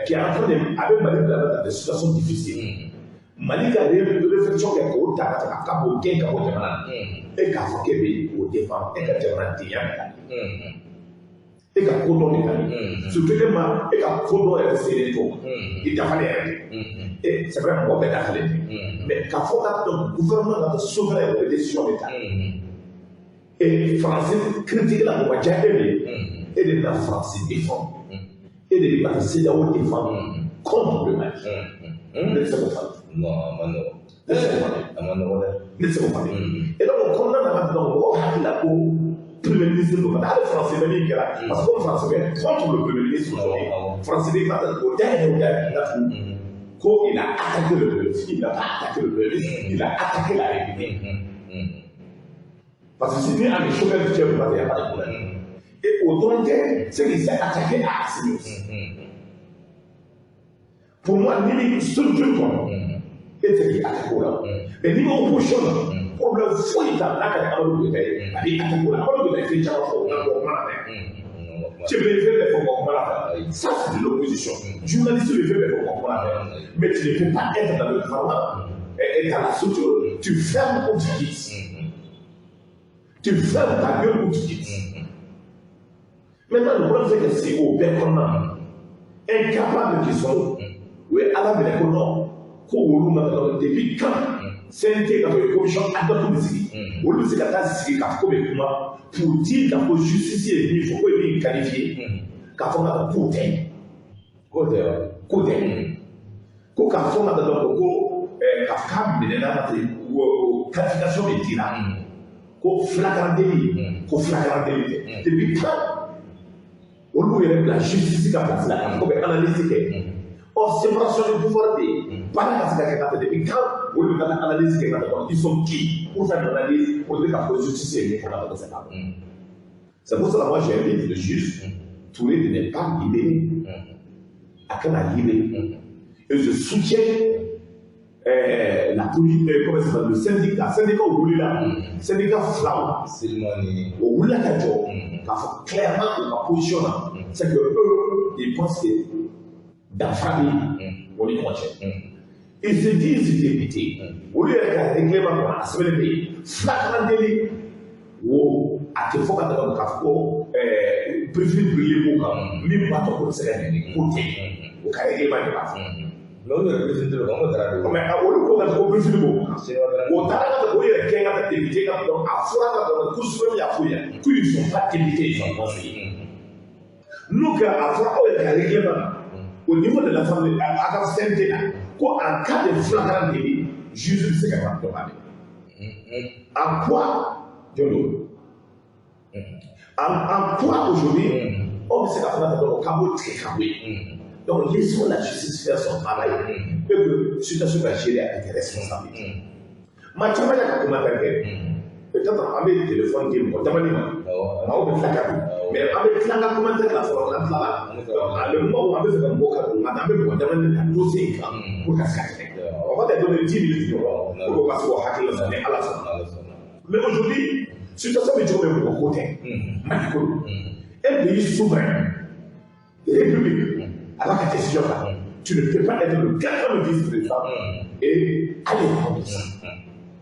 qui est en train de a bɛ Mali bila dans des situations difficiles. Mali ka réflexion kɛ k'o ta ka ta k'a b'o gɛn ka bɔ jamana na, e k'a fɔ k'e bɛ o défend, e ka jamanadenya bɛ taa, e ka kodɔn de ka di, surtout e ma e ka kodɔn yɛrɛ selen t'o ma, i dafalen yɛrɛ tɛ. Et c'est vrai, mɔgɔ bɛɛ dafalen tɛ, mais k'a fɔ ka donc gouvernement ka souverain, o bɛ décision de ta, et Faransi critique la, o ma diya e de ye, e de bɛna Faransi défend, e de bɛ ka CEDEAO défend contre le Mali. Ne tɛ se k'o faamu. Non, a ma nɔgɔn. Ne tɛ se k'o faamu. A ma nɔgɔn dɛ. Ne tɛ se k'o faamu. Et donc o kɔnɔna na, donc mɔgɔw hakili la ko premier ministre don, ka hali Faransi bɛ min kɛra, parce que ko Faransi bɛ contre le premier ministre aujourd'hui, Faransi bɛ ka o dayɛlɛ, o dayɛlɛ datugu ko il a attaqué le premier ministre. Il n'a pas attaqué le premier ministre, il a attaqué la République. Parce que si ni ani Choguel cɛ bɛ, il y a pas de problème. Et au dɔrɔn tɛ, c'est qu'il s'est attaqué à Assimi aussi. Pour moi, ni bɛ structure kɔnɔ, e tɛ k'i attaqué o la. Mais n'i bɛ opposition na, problème foyi t'a la n'a ka di Amadu Goyita ye, a b'i attaqué o la. Amadu Goyita ye fɛn caman fɔ, o n'a bɔ kuma na dɛ. Tu bɛ fɛn bɛɛ fɔ mɔgɔ kuma la fɛ. Ça, c'est de l'opposition. Journaliste bɛ fɛn bɛɛ fɔ mɔgɔ kuma la fɛ. Mais tu ne peux pas être dans le gouvernement et dans la structure. Tu fermes ou tu quittes. Tu fermes ta gueule ou tu quittes. Maintenant, le problème, c'est que si au bɛɛ kɔnɔna, incapable qu'ils sont, u ye Ala minɛ ko non, ko olu ma dɔrɔn depuis quand CNT ka fɔ ye commission ad hoc bɛ sigi, olu bɛ se ka taa sigi k'a fɔ ko bɛ kuma pour dire k'a fɔ justice ye min fɔ ko ye min qualifié, k'a fɔ ka k'o tɛ. K'o tɛ wa? K'o tɛ. Ko k'a fɔ ka dɔn ko k'a fɔ k'a minɛna ka tɛ qualification bɛ dira ko flagrant délit, ko flagrant délit tɛ. Depuis quand olu yɛrɛ bila justice ka place la k'a fɔ ko bɛ analyse kɛ? Or, séparation du pouvoir bɛ yen, baara ka se ka kɛ ka tɛ. Depuis quand olu bɛ ka taa analyse kɛ ka tɛ kɔnɔ? Ils sont qui pour faire une analyse pour dire k'a fɔ justice ye min fɔ ka tɛ se k'a dɔn? C'est pour cela, moi, j'invite le juge Touré de ne pas libérer, a kana libérer, et je soutiens la police, comment ça s'appelle, le syndicat wulila, syndicat filaw Silmani. O wulila ka jɔ k'a fɔ clairement u ka position na, c'est que eux, ils pensent que danfara bɛ yen o ni ɲɔgɔn cɛ. Ils se disent députés, olu yɛrɛ ka règlement kɔnɔ, a sɛbɛnnen bɛ yen, flagrant délit wo, a tɛ fɔ ka tɛmɛ k'a fɔ ko préfet birilen b'o kan min b'a to k'o tɛ se ka ɲangi, k'o tɛ yen, o ka règlement de b'a fɔ. Mais olu yɛrɛ président de kan, o taara de. Mais olu ko ka ko préfet b'o kan. O taara ka o yɛrɛ kɛ ka député ka dɔn, a fɔra ka dɔn Cour suprême y'a f'u ye qu'ils ne sont pas députés, ils sont conseillers. N'o kɛra, a fɔra aw yɛrɛ ka règlement na au niveau de l'Assemblée, a ka CNT la, ko en cas de flagrant délit, juge bɛ se ka taa demander. En quoi jɔn don? En quoi aujourd'hui aw bɛ se ka fɔ ka dɔn k'a b'o tigɛ ka bɔ yen? Donc laissons la justice faire son travail et que situation ka gérer avec responsabilité. Maa caman y'a ka commentaire kɛ, peut-être an bɛ téléphone di mɔgɔ damani ma, maaw bɛ tila ka don, mais an bɛ tila ka commentaire la fɔlɔ, n'an tilala, donc le moment où an bɛ fɛ ka mɔgɔw ka don, an bɛ mɔgɔ damani ta dossier in kan pour ka se ka tɛmɛ. On va te donner 10 minutes dɔrɔn pour que ka se k'o hakili la sɔrɔ ni Ala sɔnna. Mais aujourd'hui, situation bɛ cogo min, mɔgɔ ko tɛ, Mali ko don. Un pays souverain, république, a b'a ka décision ta. Tu ne peux pas être le quatrième vice-président et aller contre ça.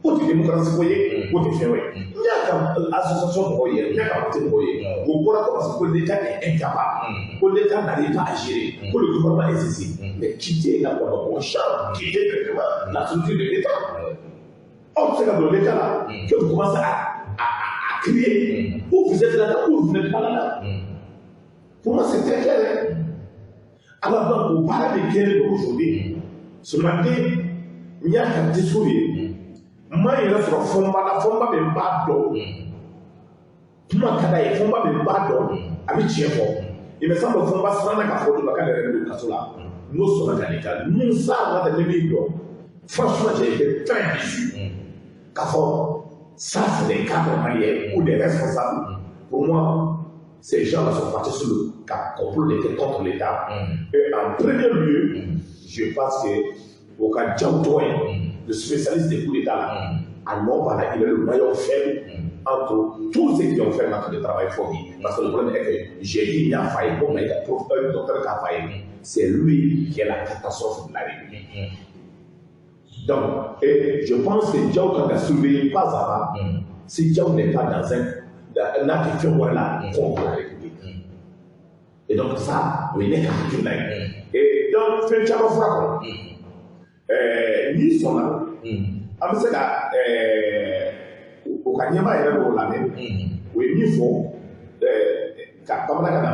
O tɛ démocratie ko ye, o tɛ fɛn wɛrɛ. N y'a ka association mɔgɔw ye, n y'a ka parti mɔgɔw ye, o bɔra ko parce que ko l'État est incapable, ko l'État n'arrive pas à gérer, ko le gouvernement est ceci. Mais quittez la on change, quittez directement la structure de l'État. Aw tɛ se ka don l'État la, que vous commencez à crier, ou vous êtes là-dedans, ou vous n'êtes pas là-dedans. Pour moi, c'est très clair, hein. Alors donc, o baara de kɛlen don aujourd'hui. Ce matin, n y'a ka discours ye, n m'a yɛrɛ sɔrɔ Fɔnba la, Fɔnba bɛ n b'a dɔn. Kuma ka d'a ye, Fɔnba bɛ n b'a dɔn, a bɛ tiɲɛ fɔ. Il me semble Fɔnba siranna k'a fɔ dɔ la k'ale yɛrɛ bɛ don kaso la. N'o sɔnna ka nin kan, Musa ka tɛ ne min dɔn. Franchement, j'ai été très déçu. K'a fɔ, ça c'est des cadres maliens ou des responsables. Pour moi, ces gens-là sont partis sur le complot était contre l'État. Et en premier lieu, je pense que au cas Diaw, le spécialiste des coups d'État, là, à non par il est le maillon faible entre tous ceux qui ont fait notre travail fourni. Parce que le problème est que j'ai dit, il y a failli, bon, mais le docteur Kafaye, c'est lui qui est la catastrophe de la République. Donc, et je pense que Diaw, quand il a surveillé pas à pas, si Diaw n'est pas dans un acte là contre la République. Et donc ça, oui, il n'est qu'à. Et donc, fɛn caman fɔra kɔnɔ. N'i sɔnna, an bɛ se ka o ka ɲɛmaa yɛrɛ dɔw lamɛn. O ye min fɔ ka bamanankan na.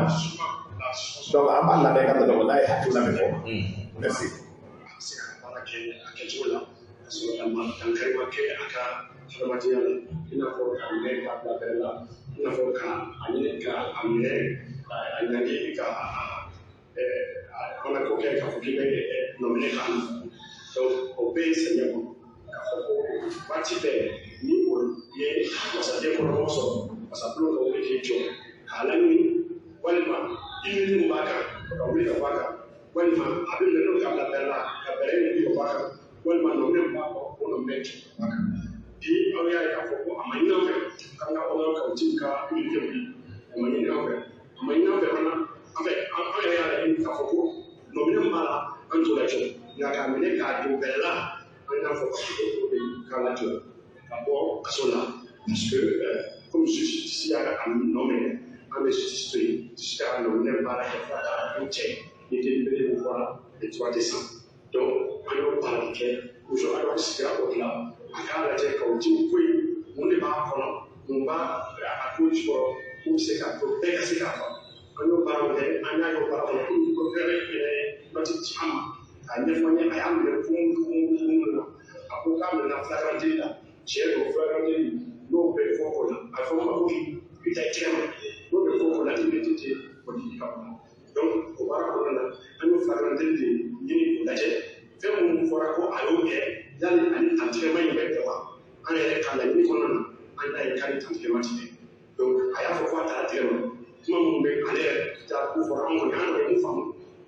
Donc an b'a lamɛn ka taa, n'a ye hakilina min fɔ. Merci. A bɛ se ka baara kɛ a kɛcogo la ka sɔrɔ ka ma dankari ma kɛ a ka hadamadenya la, i n'a fɔ k'a minɛ k'a bila bɛrɛ la, i n'a fɔ ka a ɲini ka a minɛ ka a ɲangi ka a mana ko kɛ k'a fɔ k'i bɛ nɔminɛ k'a la. Donc o bɛɛ ye sariya kɔnɔ k'a fɔ ko waati bɛɛ ni o ye wasaden kɔnɔmɔgɔ sɔrɔ, wasabulon ka wuli k'i jɔ ka k'a laɲini walima immunité min b'a kan o ka wuli ka bɔ a kan walima a bɛ minɛ n'o ka bila bɛrɛ la ka bɛrɛ in wuli ka bɔ a kan walima nɔminɛ min b'a kɔ o nɔminɛ ci ka bɔ a kan. Bi aw y'a ye k'a fɔ ko a ma ɲini an fɛ k'an ka honneur Kaou ka immunité wuli, a ma ɲini an fɛ, a ma ɲini an fɛ fana. An fɛ an yɛrɛ y'a laɲini k'a fɔ ko nɔminɛ min b'a la an t'o lajɔ, nka k'a minɛ k'a don bɛrɛ la an y'a fɔ k'a fɔ ko o de k'a lajɔ ka bɔ kaso la, parce que comme justice y'a a nɔ minɛ, an bɛ justice to yen, justice ka nɔ minɛ baara kɛ fo ka taa kun cɛ ni délibéré min fɔra le 3 décembre. Donc an y'o baara de kɛ. Aujourd'hui ad hoc sigira o de la, a k'a lajɛ Kaou Djim ko in mun de b'a kɔnɔ, mun b'a a ko jukɔrɔ k'u bɛ se k'a to bɛɛ ka se k'a faamu. An y'o baara min kɛ, an y'a ye o baara kɔnɔ komi procureur yɛrɛ ye note ci an ma k'a ɲɛfɔ an ye, a y'a minɛ kun na, a ko k'a minɛna flagrant délit la. Tiɲɛ don, flagrant délit n'o bɛ fɔ o la, a bɛ fɔ min ma ko k'i ta i tɛgɛ ma, n'o bɛ fɔ o la immunité tɛ o di ka bɔ. Donc o baara kɔnɔna na, an y'o flagrant délit de ɲini k'o lajɛ, fɛn minnu fɔra ko a y'o kɛ, yali ani tantigɛma in bɛ bɛn wa? An yɛrɛ ka laɲini kɔnɔna na, an y'a ye k'a ni tantigɛma ti bɛn. Donc a y'a fɔ ko a taara tigɛ ma, kuma minnu bɛ ale yɛrɛ ta ko fɔra, an kɔni an yɛrɛ mun faamu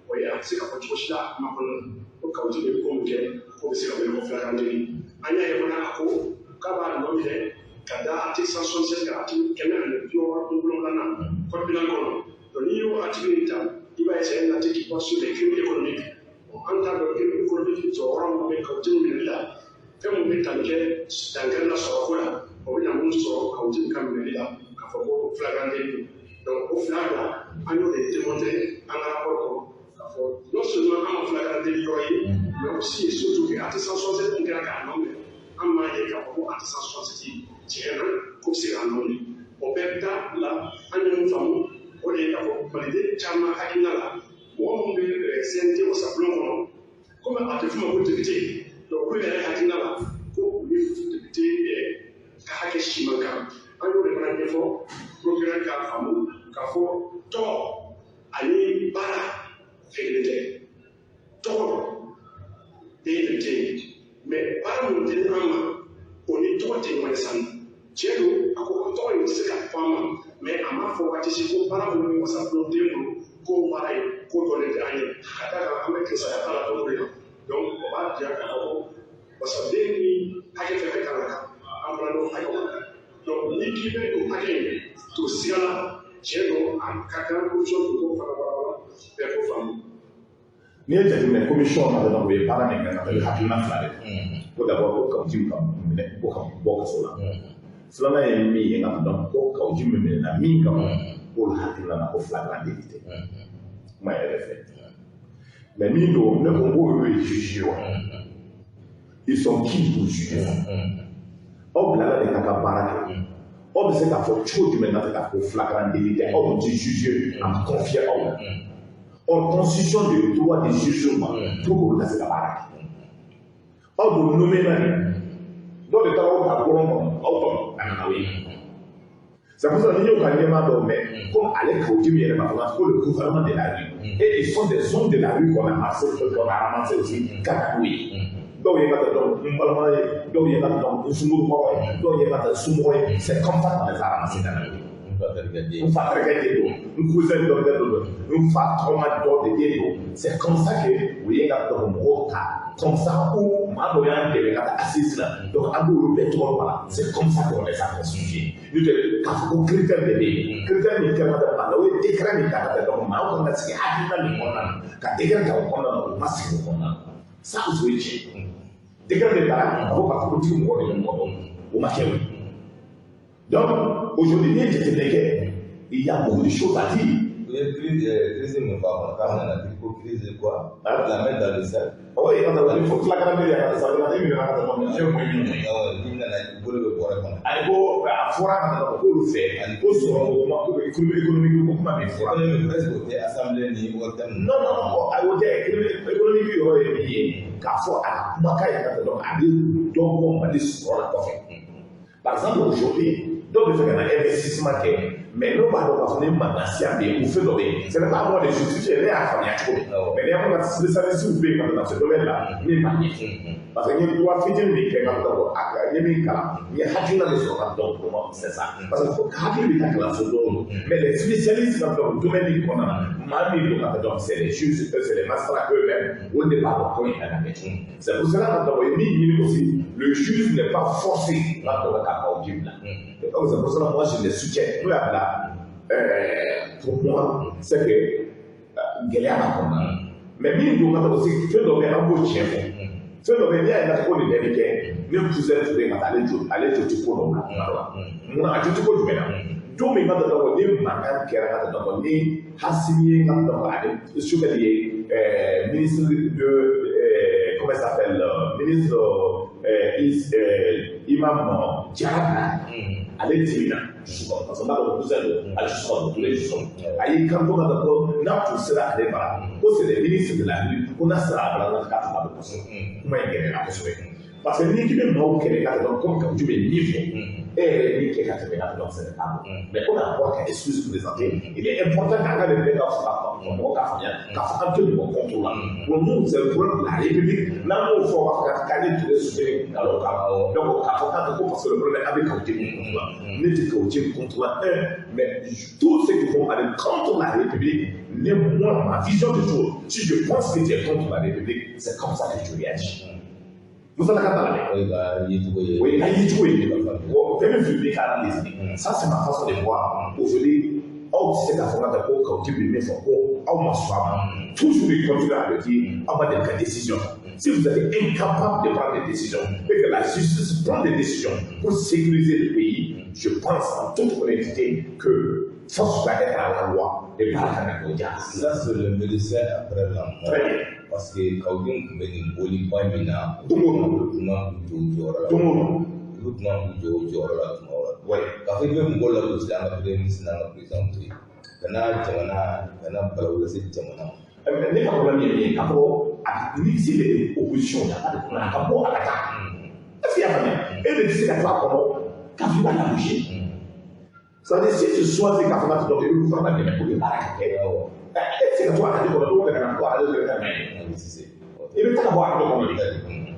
o ye, a tɛ se ka fɔ cogo si la a kuma kɔnɔna na ko Kaou Djim bɛ ko min kɛ k'o bɛ se ka wele ko flagrant délit. An y'a ye fana a ko k'a b'a nɔ minɛ ka da article 176 kan, article 167 code pénal kɔnɔ. Donc n'i y'o article in ta, i b'a ye c'est un article qui porte sur les crimes économiques. An t'a dɔn crime économique jɔyɔrɔ min bɛ Kaou Djim minɛli la, fɛn min bɛ tali kɛ dankari la sɔrɔko la, o bɛ na mun sɔrɔ Kaou Djim ka minɛli la k'a fɔ ko flagrant délit. Donc o fila la, an y'o de démontrer an ka rapport kɔnɔ k'a fɔ non seulement an ma flagrant délit yɔrɔ ye, mais aussi et surtout que article 167 min kɛra k'a nɔ minɛ, an m'a ye k'a fɔ ko article 167 tiɲɛ na k'o bɛ se k'a nɔ minɛ. O bɛɛ bɛ taa la, an ye mun faamu o de ye k'a fɔ maliden caman hakilina la, mɔgɔ minnu bɛ CNT wasabulon kɔnɔ, komi a tɛ f'u ma ko député, donc olu yɛrɛ hakilina la ko u ni député ka hakɛ si man kan. An y'o de fana ɲɛfɔ procureur k'a faamu k'a fɔ tɔgɔ ani baara fɛn kelen tɛ. Tɔgɔ de ye député ye, mais baara mun di an ma o ni tɔgɔ tɛ ɲɔgɔn ye sanu. Tiɲɛ don, a ko ko tɔgɔ in tɛ se ka fɔ an ma, mais a m'a fɔ waati si ko baara minnu bɛ wasabulon den bolo k'o baara ye ko dɔnnen tɛ an ye, ka d'a kan an bɛ tile saba ta la don o don. Donc o b'a jira k'a fɔ ko wasaden ni hakɛ fɛn fɛn kan ka kan, an fana n'o hakɛw ka kan. Donc ni k'i bɛ o hakɛ in to siga la, tiɲɛ don, a ka kan commission k'o fana walawala bɛɛ k'o faamu. N'i ye jateminɛ commission na dɔrɔn, o ye baara min kɛ ka taa hakilina fila de ko d'abord ko Kaou Djim ka minɛ ko ka bɔ kaso la, filanan ye min ye ka dɔn ko Kaou Djim min minɛna min kama k'olu hakilina na ko flagrant délit tɛ kuma yɛrɛ fɛ. Mais min don, ne ko n k'olu ye juge ye wa? Ils sont qui pour juger ça? Aw bilala de ka baara kɛ, aw bɛ se k'a fɔ cogo jumɛn na k'a fɔ ko flagrant délit tɛ? Aw tun tɛ juge, a ma confier aw ma. Or constitution de droit de juge ma pour k'olu ka se ka baara kɛ. Aw dun nommé na de, dɔw de taara aw ta bɔlɔn kɔnɔ, aw kɔnɔ a nana aw ye. C'est pour ça que n'i y'o ka ɲɛmaa dɔw mɛn comme ale Kaou Djim yɛrɛ ma fɔ ko le gouvernement de la rue, et ils sont des hommes de la rue qu'on a ramassé, qu'on a ramassé aussi ka na n'u ye. Dɔw ye ka taa dɔn n balima ye, dɔw ye ka taa dɔn n sunkuru kɔrɔ ye, dɔw ye ka taa somɔgɔ ye. C'est comme ça qu'on les a ramassés ka na n'u ye. N fa terikɛ den don, n cousin dɔ den don, n fa tɔgɔma dɔ de den don. C'est comme ça que u ye ka dɔn mɔgɔw ta comme ça ko maa dɔ y'an dɛmɛ ka taa assise la, donc an b'olu bɛɛ tɔgɔ bɔ a la. C'est comme ça qu'on les a constitués. N'o tɛ k'a fɔ ko critère de bɛ yen, critère min kɛra ka ban o ye décret min ta ka taa, donc maaw kan ka sigi hakilina min kɔnɔna na ka décret ta o kɔnɔna na, o ma sigi o kɔnɔna na. Ça o ye tiɲɛ décret de taara ka fɔ parti politique mɔgɔ de bɛ mɔgɔ dɔn, o ma kɛ o. Donc aujourd'hui, n'i ye jateminɛ kɛ, il y a beaucoup de choses à dire. U ye crise min fɔ a kɔnɔ k'a nana ko crise quoi, la main dans le sac. Oui, ka taa fo flagrant délit ka taa sa, i minɛ ka taa fɛn mun ye min ye. Awɔ, n'i nana i bolo bɛ bɔrɛ kɔnɔ. Ayi, ko a fɔra ka taa k'olu fɛ ko sɔrɔ ko kuma ko crime économique ko kuma min fɔra. Économique, est-ce que o tɛ assemblée ni ORTM? Non non non, ayi, o tɛ. Crime économique yɔrɔ ye min ye k'a fɔ a ka kumakan ye ka taa, donc a bɛ dɔ bɔ Mali sɔrɔ la kɔfɛ. Par exemple aujourd'hui, dɔw bɛ fɛ ka na investissement kɛ. Mais n'o b'a dɔn k'a fɔ ni mankansiya bɛ yen, o fɛn dɔ bɛ yen, ce n'est pas à moi de justifier, ne y'a faamuya cogo min. Mais n'i y'a ka spécialiste bɛ yen ka dans ce domaine là, min b'a ɲɛfɔ. Parce que n ye droit fitinin min kɛ ka dɔn a n ye min kalan, n ye hakilina de sɔrɔ ka dɔn pour moi c'est ça. Parce que hakili bɛ taa kalanso dɔw don. Mais les spécialistes ka dɔn domaine min kɔnɔna na, maa min don ka dɔn, c'est les juges, c'est les magistrats eux-mêmes, olu de b'a dɔn ko in kan ka kɛ cogo min. C'est pour cela ka dɔn o ye min ɲini aussi, le juge n'est pas forcé ka dɔn ka Kaou Djim bila. Donc c'est pour cela moi je les soutiens. N'o y'a bila, pour moi c'est que gɛlɛya b'a kɔnɔna na. Mais min don ka dɔn aussi, fɛn dɔ bɛ yen, an b'o tiɲɛ fɔ. Fɛn dɔ bɛ yen, n'i y'a ye ko nin bɛɛ bɛ kɛ, ne cousin Touré ka taa ale jo, ale jo ti ko dɔw la kuma dɔ la. Munna a jo ti ko jumɛn na? Don min ka dɔn ni mankan kɛra ka dɔn ni Assimi ye ka dɔn ale Choguel ye ministre de comment ça s'appelle, ministre Imam Diarra, ale dimina dusu kɔrɔ parce que n b'a dɔn ko cousin don, ale dusu kɔrɔ, Touré dusu kɔrɔ. A y'i kanto ka dɔn ko n'a tun sera ale bara, ko c'est le ministre de la République, ko n'a sera a bara k'a tun b'a dɔn kosɛbɛ. Kuma in gɛlɛyara kosɛbɛ. Parce que n'i k'i bɛ maaw kɛlɛ ka dɔn comme Kaou Djim bɛ min fɔ, e yɛrɛ ye min kɛ ka tɛmɛ ka dɔn sɛnɛ t'a bɔ. Mais komi a bɔra ka excuse présenter, il est important k'an ka nin bɛɛ ka fɔ ka mɔgɔ k'a faamuya k'a fɔ an tɛ mɔgɔ contre la. Pour nous c'est le problème de la République, n'an m'o fɔ, u b'a fɔ k'an ye Touré soutenir nkalon kan. Donc k'a fɔ k'an tɛ ko parce que le problème an bɛ Kaou Djim contre la. Ne tɛ Kaou Djim contre la un, mais tous ceux qui vont aller contre la République, moi ma vision des choses, si je pense que tu es contre la République, c'est comme ça que je réagis. Musa ka t'a la dɛ. O ye ka yecogo ye. O ye ka yecogo ye. Bon, fɛn min fili bɛ ka analyse. Ça c'est ma façon de voir. Aujourd'hui, aw tɛ se k'a fɔ ka taa ko Kaou Djim bɛ min fɔ ko aw ma sɔn a ma. Toujours il continue à le dire, aw ma deli ka décision ta. Si vous êtes incapable de prendre des décisions et que la justice prend des décisions pour sécuriser le pays, je pense en toute honnêteté que force doit être à la loi et pas à la diya. Ça c'est le médecin après la mort. Très bien. Parce que Kaou Djim tun bɛ nin boliba min na, Don o don. olu tun man k'u jɔ u jɔyɔrɔ la. Don o don. Olu tun man k'u jɔ u jɔyɔrɔ la tuma o la. Ouais. K'a fɔ i bɛ mɔgɔw lagosi, an ka premier ministre n'an ka président to yen. Kana jamana, kana balawu lase jamana ma. Ne ka problème ye min ye, k'a fɔ a ni si de opposition ye, a ka de a ka bɔ a ka taa. Est-ce que i y'a faamuya? E de tɛ se ka to a kɔnɔ k'a fɔ i b'a lagosi. C'est-à-dire si tu choisis k'a fɔ k'a tɛ dɔn, i bɛ gouvernement dɛmɛ pour que baara ka kɛ. E tɛ se ka to arajo kɔnɔ don o don ka na to arajo kɔnɔ ka na ye. I bɛ taa ka bɔ arajo kɔnɔ de.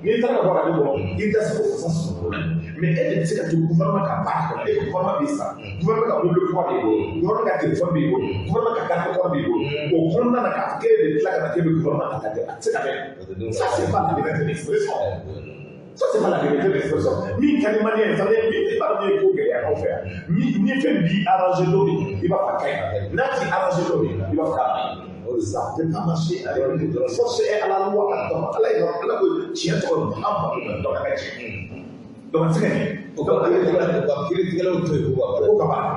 N'i taara ka bɔ arajo kɔnɔ, i tɛ se ko fasa sɔrɔ problème. Mais e de tɛ se ka to gouvernement ka baara kɔnɔ, e gouvernement b'i sara, gouvernement ka mobili kura b'i bolo, gouvernement ka téléphone b'i bolo, gouvernement ka garde corps b'i bolo. O kɔnɔna na k'a fɔ k'e de tila ka na k'e bɛ gouvernement attaquer, a tɛ se ka kɛ. Ça c'est pas la liberté d'expression. Ça c'est pas la liberté d'expression. Min ka di malien ye, c'est-à-dire min i b'a dɔn min ye ko gɛlɛya anw fɛ yan. Ni fɛn b'i arranger don min, i b'a fɔ a ka ɲi. N'a t'i arranger don min, i b'a fɔ k'a man ɲi. Ça ne peut pas marcher avec force est à la loi. Ala ye ala ko tiɲɛ tɔgɔ an ma dɔn ka tiɲɛ. Donc a tɛ se ka kɛ. O ka kiiritigɛlaw to yen k'u ka baara. Ko ka baara.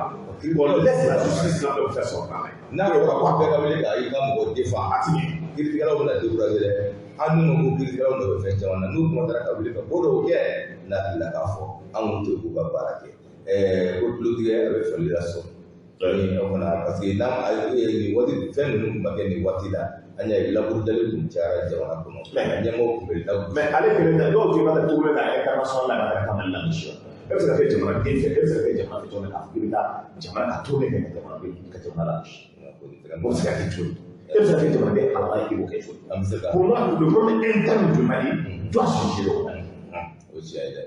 On laisse la justice là de faire son travail. N'a fɔra ko bɛɛ ka wele ka i ka mɔgɔ défend, A ti ɲɛ. Kiiritigɛlaw bɛna décourager dɛ. Hali n'u ma ko kiiritigɛlaw nɔ bɛ fɛn caman na, n'u kuma taara ka wuli ka ko dɔw kɛ, n'a hakili la k'a fɔ an k'u to yen k'u ka baara kɛ. Ko tulotigɛ a bɛ fali la sɔn. Ni o fana parce que n'an nin waati fɛn ninnu tun ma kɛ nin waati la, an y'a ye laburudali tun cayara jamana kɔnɔ. Ɲɛmɔgɔw tun bɛ lagosi. Mais ale kelen tɛ, dɔw tun b'a la tourner la international la ka taa Mali lagosi. E bɛ se ka kɛ jamanaden fɛ, e bɛ se ka kɛ jamana fɛ cogo min k'a fɔ k'i bɛ taa jamana ka tourner kɛ ka jamana lagosi. O bɛ se ka kɛ cogo di? E bɛ se ka kɛ jamanaden halala ye k'i b'o kɛ cogo di? An bɛ se ka. Pour moi, le problème interne du Mali doit se gérer au Mali. O tiɲɛ ye dɛ.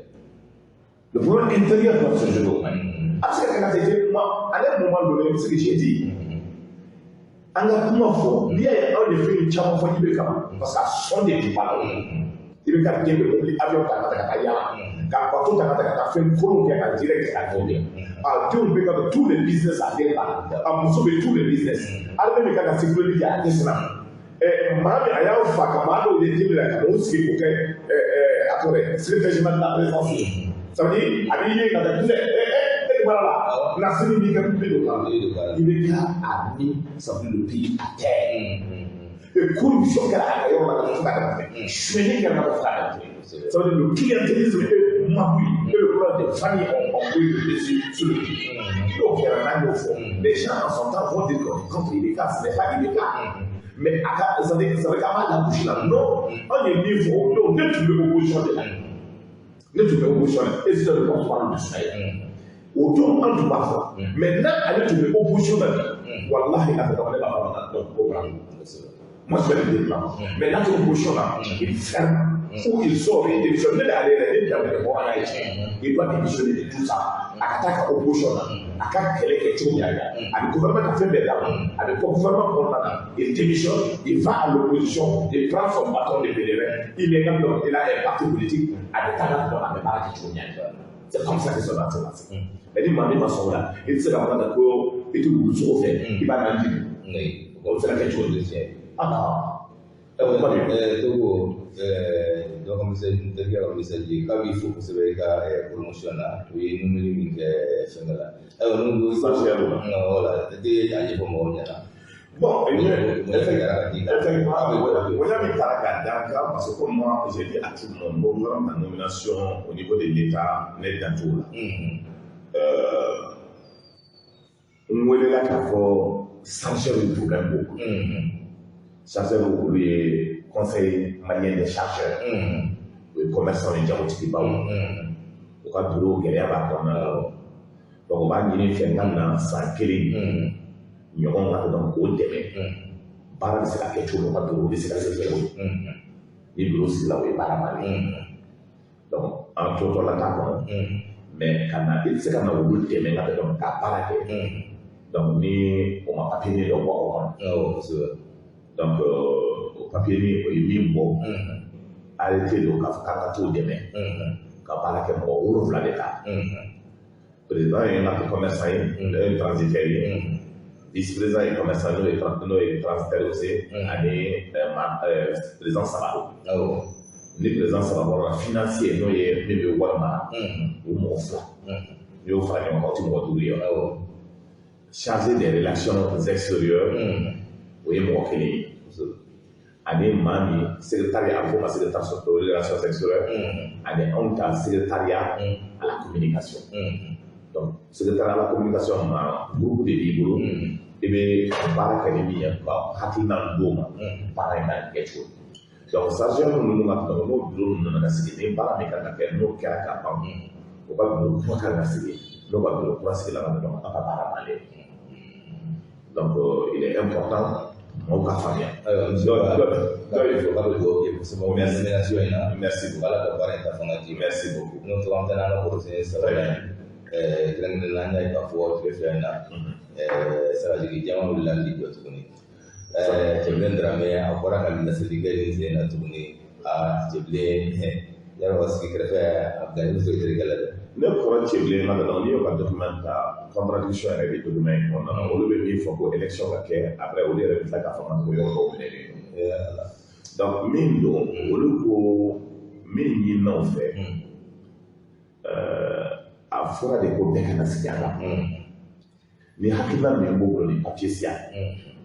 Le problème intérieur doit se gérer au Mali. A bɛ se ka kɛ ka tɛ moi, à un moment donné, ce que j'ai dit, an ka kuma fɔ, n'i y'a ye anw ye fɛn caman fɔ IBK kama, parce que a sɔn de tun b'a la o. IBK den bɛ mobili avion ta ka taa yala, ka bateau ta ka taa fɛn kolon kɛ en direct ka kɛ. A denw bɛ ka tous les business a den b'a la, a muso bɛ tous les business. Armée bɛ ka sécurité kɛ a tɛ siran. Maa min a y'aw fa ka maa dɔw ye dimi la ka n'o sigi k'o kɛ a tɔgɔ ye secrétaire général de la présidence ye. Ça veut dire a b'i ye ka taa e baara la, Nasiri b'i ka papier don la. IBK a mis ça veut dire le pays à terre. Et corruption kɛra a ka yɔrɔ la ka fo ka dama tɛmɛ. Sonyɛli kɛra ka fo ka dama tɛmɛ. Ça veut dire le clientélisme et magouille et le problème des familles ont pris le dessus sur le pays. N'o kɛra n'an y'o fɔ, les gens en son temps vont dire que contre IBK, ce n'est pas IBK. Mais a ka ça veut dire qu'an b'a lagosi la. Non, anw ye min fɔ o don, ne tun bɛ opposition de la. Ne tun bɛ opposition la et c'est le porte-parole du Sahel. O don an tun b'a fɔ, mais n'ale tun bɛ opposition na bi, walahi a tɛ ne b'a fɔ donc ko bravo. Moi, je vais le dire là. Mais n'a tɛ opposition na, il ferme ou il sort, il démissionne. Ne ale yɛrɛ ne daminɛ hɔrɔnya ye tiɲɛ, il doit démissionner de tout ça. A ka taa ka opposition na, a ka kɛlɛ kɛ cogo min a a bɛ gouvernement ka fɛn bɛɛ d'a ma, a bɛ bɔ gouvernement kɔnɔna na, il démissionne, il va à l'opposition, il prend son bâton de pèlerin, il est comme donc il a un parti politique, a bɛ taa ka dɔn a bɛ baara kɛ cogo min a. C'est comme ça que ça va se passer. Mais ni maa min ma sɔn o la, i tɛ se ka fɔ ko i tɛ wulu sogo fɛ, i b'a n'an jigin. O bɛ se ka kɛ cogo di? Ah. Togo, dɔ ka message, n terikɛ ka message ye k'a b'i fo kosɛbɛ i ka promotion na, u ye numeri min kɛ fɛnkɛ la. Ayiwa, n'u ko voilà, i tɛ a ɲɛfɔ mɔgɔw ɲɛna. Bon, effectivement, bonya min taara k'a d'an kan, parce que comme moi, j'ai dit à tout le monde, bon, gouvernement ma nomination au niveau de l'État, ne dan t'o la. N welela k'a fɔ chargeur ye problème b'o kan. Chargeur, olu ye Conseil malien des chargeurs. O ye commerçant ni jagotigibaw. U ka bureau gɛlɛya b'a kɔnɔna la. Donc u b'a ɲini fɛ n ka na san kelen ɲɔgɔn ka dɔn k'o dɛmɛ. Baara bɛ se ka kɛ cogo min, u ka bureau bɛ se ka sigi cogo min. Ni bureau sigila, o ye baara bannen. Donc an totɔ la t'a kɔnɔ. Mais ka na, i tɛ se ka na olu dɛmɛ ka dɔn ka baara kɛ. Donc ni o ma papier dɔ bɔ o kɔnɔ. Awɔ, kosɛbɛ. Donc o papier ni o ye min bɔ, arrêté don k'a fɔ k'an ka t'o dɛmɛ ka baara kɛ, mɔgɔ 7 de ta. Président ye n ka commerçant ye, n'o ye transitaire ye. Vice président ye commerçant, n'o ye transitaire aussi, ani président saba. Ni président saba bɔra la, financier, n'o ye min bɛ wari mara, o mɔgɔ 2. N'i y'o fara ɲɔgɔn kan, o tɛ mɔgɔ 5 ye. Chargé des relations extérieures, o ye mɔgɔ kelen ye. Ani maa min secrétariat, a bɛ fɔ o ma secrétaire aux relations extérieures, ani anw ta secrétariat à la communication. Donc secrétariat à la communication, ma groupe de b'i bolo, i bɛ baara kɛ ni min ye ka hakilina d'o ma baara in ka kɛ cogo. Donc chargeur ninnu ka n'o bureau ninnu nana sigi, ni baara min kan ka kɛ n'o kɛra ka ban, u ka bureau kura kan ka sigi, n'o ka bureau kura sigila ka dɔn an ka baara bannen. Donc il est important mɔgɔw ka faamuya. Ayiwa, n k'a bɛ fɔ k'a bɛ dugawu kɛ kosɛbɛ nomination in na. Merci beaucoup. Ala ka baara in ta fanga di. Merci beaucoup. N'o tɔgɔ, an tɛna an ka kɔrɔsiyɛn sabanan ye, kɛrɛnkɛrɛnnenya an y'a ye k'a fɔ tile 2 in na, Sagajigi jama wulila k'i jɔ tuguni. Cɛbilen Daramɛ, a bɔra ka laseli kɛ nin sen na tuguni. Aa, Cɛbilen, yarɔ sigi kɛrɛfɛ, a gari bɛ terikɛ la dɛ. Ne kɔrɔ Cɛbilen ma dɔrɔn, n'i y'o ka document ta, contradiction yɛrɛ bɛ document in kɔnɔna na. Olu bɛ min fɔ ko élection ka kɛ, après olu yɛrɛ bɛ tila k'a fɔ ko yɔrɔ dɔw minɛlen don. Donc min don, olu ko min ɲinina u fɛ, a fɔra de ko bɛɛ kana sigi a la. Ni hakilina min b'o bolo, ni papier siya,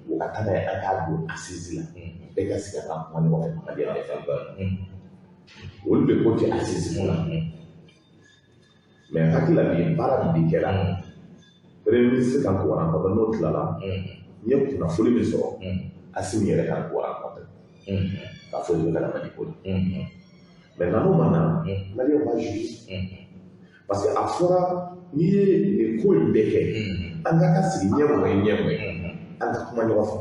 u ka taa n'a ye, an k'a don assise la, bɛɛ ka sigi a ka kuma ɲɔgɔn fɛ maliyɛn bɛɛ fɛ. Olu de ko tɛ assise ko la. Mais hakili la bi, baara min bi kɛra, premier ministre kan k'o rencontre, n'o tilala, n ye kunnafoni min sɔrɔ, Assimi yɛrɛ kan k'o rencontre k'a fɔ i bɛ ka na Mali ko la. Maintenant n'o ma na, maliyɛnw b'a juger, parce que a fɔra n'i ye nin ko in bɛɛ kɛ, an ka sigi ɲɛ mɔgɔ ye ɲɛ mɔgɔ ye, an ka kuma ɲɔgɔn fɛ.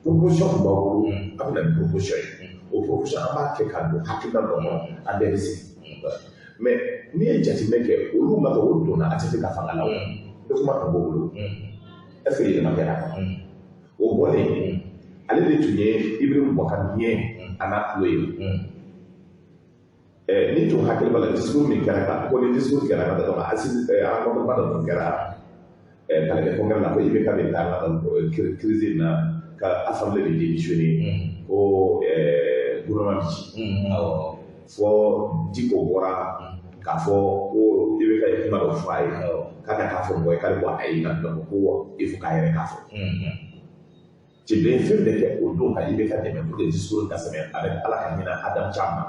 Proposition tun b'aw bolo, an bɛ na ni proposition ye, o proposition an b'a kɛ k'a don hakilina dɔ kɔnɔ, an bɛɛ bɛ sigi. Mais n'i ye jateminɛ kɛ, olu ma kɛ o donna ATT ka fanga la, o document tun b'o bolo, est ce que yɛlɛma kɛra a kɔnɔ? O bɔlen, ale de tun ye Ibrahim Boubacar ɲɛ a n'a tulo ye. Ni tun hakili b'a la, discours min kɛra ka ko ni discours kɛra ka dɔn assise rencontre ba dɔ tun kɛra palais de congrès la, ko IBK bɛ taa ka crise in na, ka assemblée bɛ démissionner, ko gouvernement bɛ ci, fɔ Diko bɔra k'a fɔ ko IBK ye kuma dɔ fɔ a ye k'a ka taa fɔ mɔgɔ ye k'ale ko ayi, ka dɔn ko il faut k'a yɛrɛ k'a fɔ. Cɛbilen fɛn bɛɛ kɛ o don ka IBK dɛmɛ pour que discours ka sɛbɛn avec Ala ka hinɛ Adam Caman,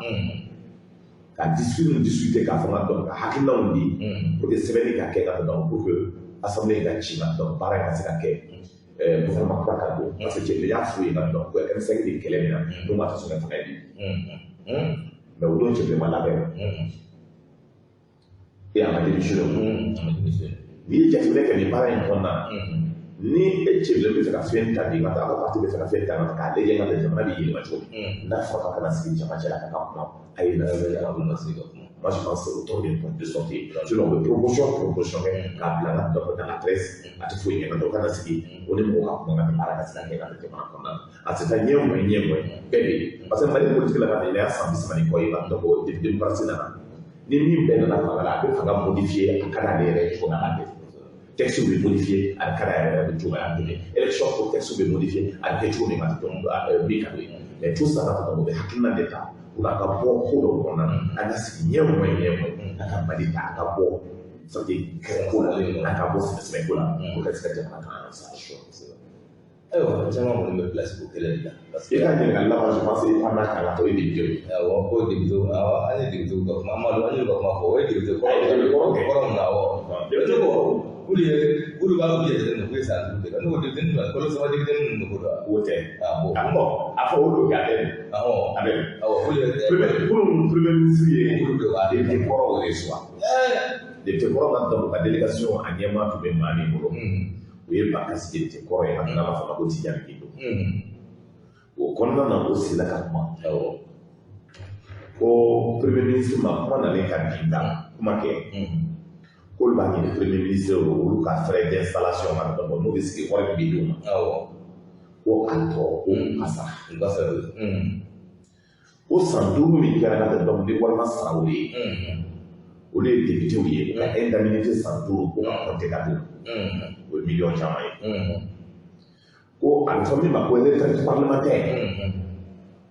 ka discours discuter, k'a fɔ ka dɔn ka hakilinaw di pour que sɛbɛnni ka kɛ ka dɔn pour que assemblée ka ci ka dɔn baara ka se ka kɛ, gouvernement kura ka don, parce que Cɛbilen y'a f'u ye ka dɔn ko M5 de kɛlɛ min na, n'o ma taa sɔrɔ fanga ye bi. Mais o don Cɛbilen ma labɛn et a ma démissionné. N'i ye jateminɛ kɛ nin baara in kɔnɔna na, ni e cɛbilen bɛ fɛ ka fɛn ta bi ka taa, a ka parti bɛ fɛ ka fɛn ta ka k'a lajɛ ka jamana bɛ yɛlɛma cogo min, n'a fɔra ka na sigi jama cɛ la ka kuma, a ye na sigi ka kuma. Moi, je pense que c'est autant de points de sortie. Sinon, on veut proposition kɛ k'a bila ka dɔ dans la presse, a tɛ foyi ɲɛ ka dɔ kana sigi o ni mɔgɔw ka kuma ka baara ka se ka kɛ ka jamana kɔnɔna na. A tɛ taa ɲɛ mɔn ɲɛ mɔn bɛɛ bɛ yen. Parce que Mali politique la ka ɲinɛ y'a san 30 ni kɔ ye, ka dɔ ko depuis démocratie nana. Ni min bɛɛ nana fanga la, a bɛ fanga modifier a ka d'ale yɛrɛ ye cogo min a b'a kɛ. Texte bɛ modifier a ka d'ale yɛrɛ bɛ cogo min a b'a kɛ. Élection ko texte bɛ modifier a bɛ kɛ cogo min a tɛ min ka d'o ye. Mais tout ça, o bɛ hakilina de ta pour a ka bɔ ko dɔw kɔnɔna na, an ka sigi ɲɛ mɔn ɲɛ mɔn, a ka Mali ta, a ka bɔ c'est ko la, a ka bɔ sɛbɛ ko la pour ka se ka jamana kan sa. Ayiwa, caman kɔni bɛ place ko kɛlɛ de la. Parce que i ka ɲininkali laban, je pense i pan n'a kan ka tɔ ye député ye. Awɔ, ko député, awɔ, an ye député ka kuma, an ma dɔn, an y'u ka kuma fɔ, o ye député kɔrɔ kɔrɔ mun na, awɔ. Député ko k'olu ye k'olu b'a k'u jateminɛ k'u ye san 5 de kɛ, ne ko député ninnu kalo 3 député ninnu ko don. O tɛ. Ah bon. A bon, a fɔ olu kɛ a tɛ. Awɔ. A bɛ. Awɔ, k'olu ye. Premier kunun premier ministre ye olu de b'a député kɔrɔw reçoit. Député kɔrɔ ka donc ka délégation a ɲɛmaa tun bɛ maa min bolo, o ye Bakasi député kɔrɔ ye, n'a b'a fɔ ma ko Tidiane Guindo. O kɔnɔna na, o sigila ka kuma. Ko premier ministre ma kuma nalen ka bin ka kuma kɛ. K'olu b'a ɲini premier ministre olu ka frais d'installation ka donc n'o bɛ sigi wari min bɛ d'u ma. Ko a tɔ ko ka sara. U ka sara. Ko san 5 min kɛra ka donc ni wari ma sara olu ye. Olu ye député ye, u ka indemnité san 5 ko ka compter ka d'u ma. O ye miliyɔn caman ye. Ko a bɛ fɔ min ma ko retraite parlementaire.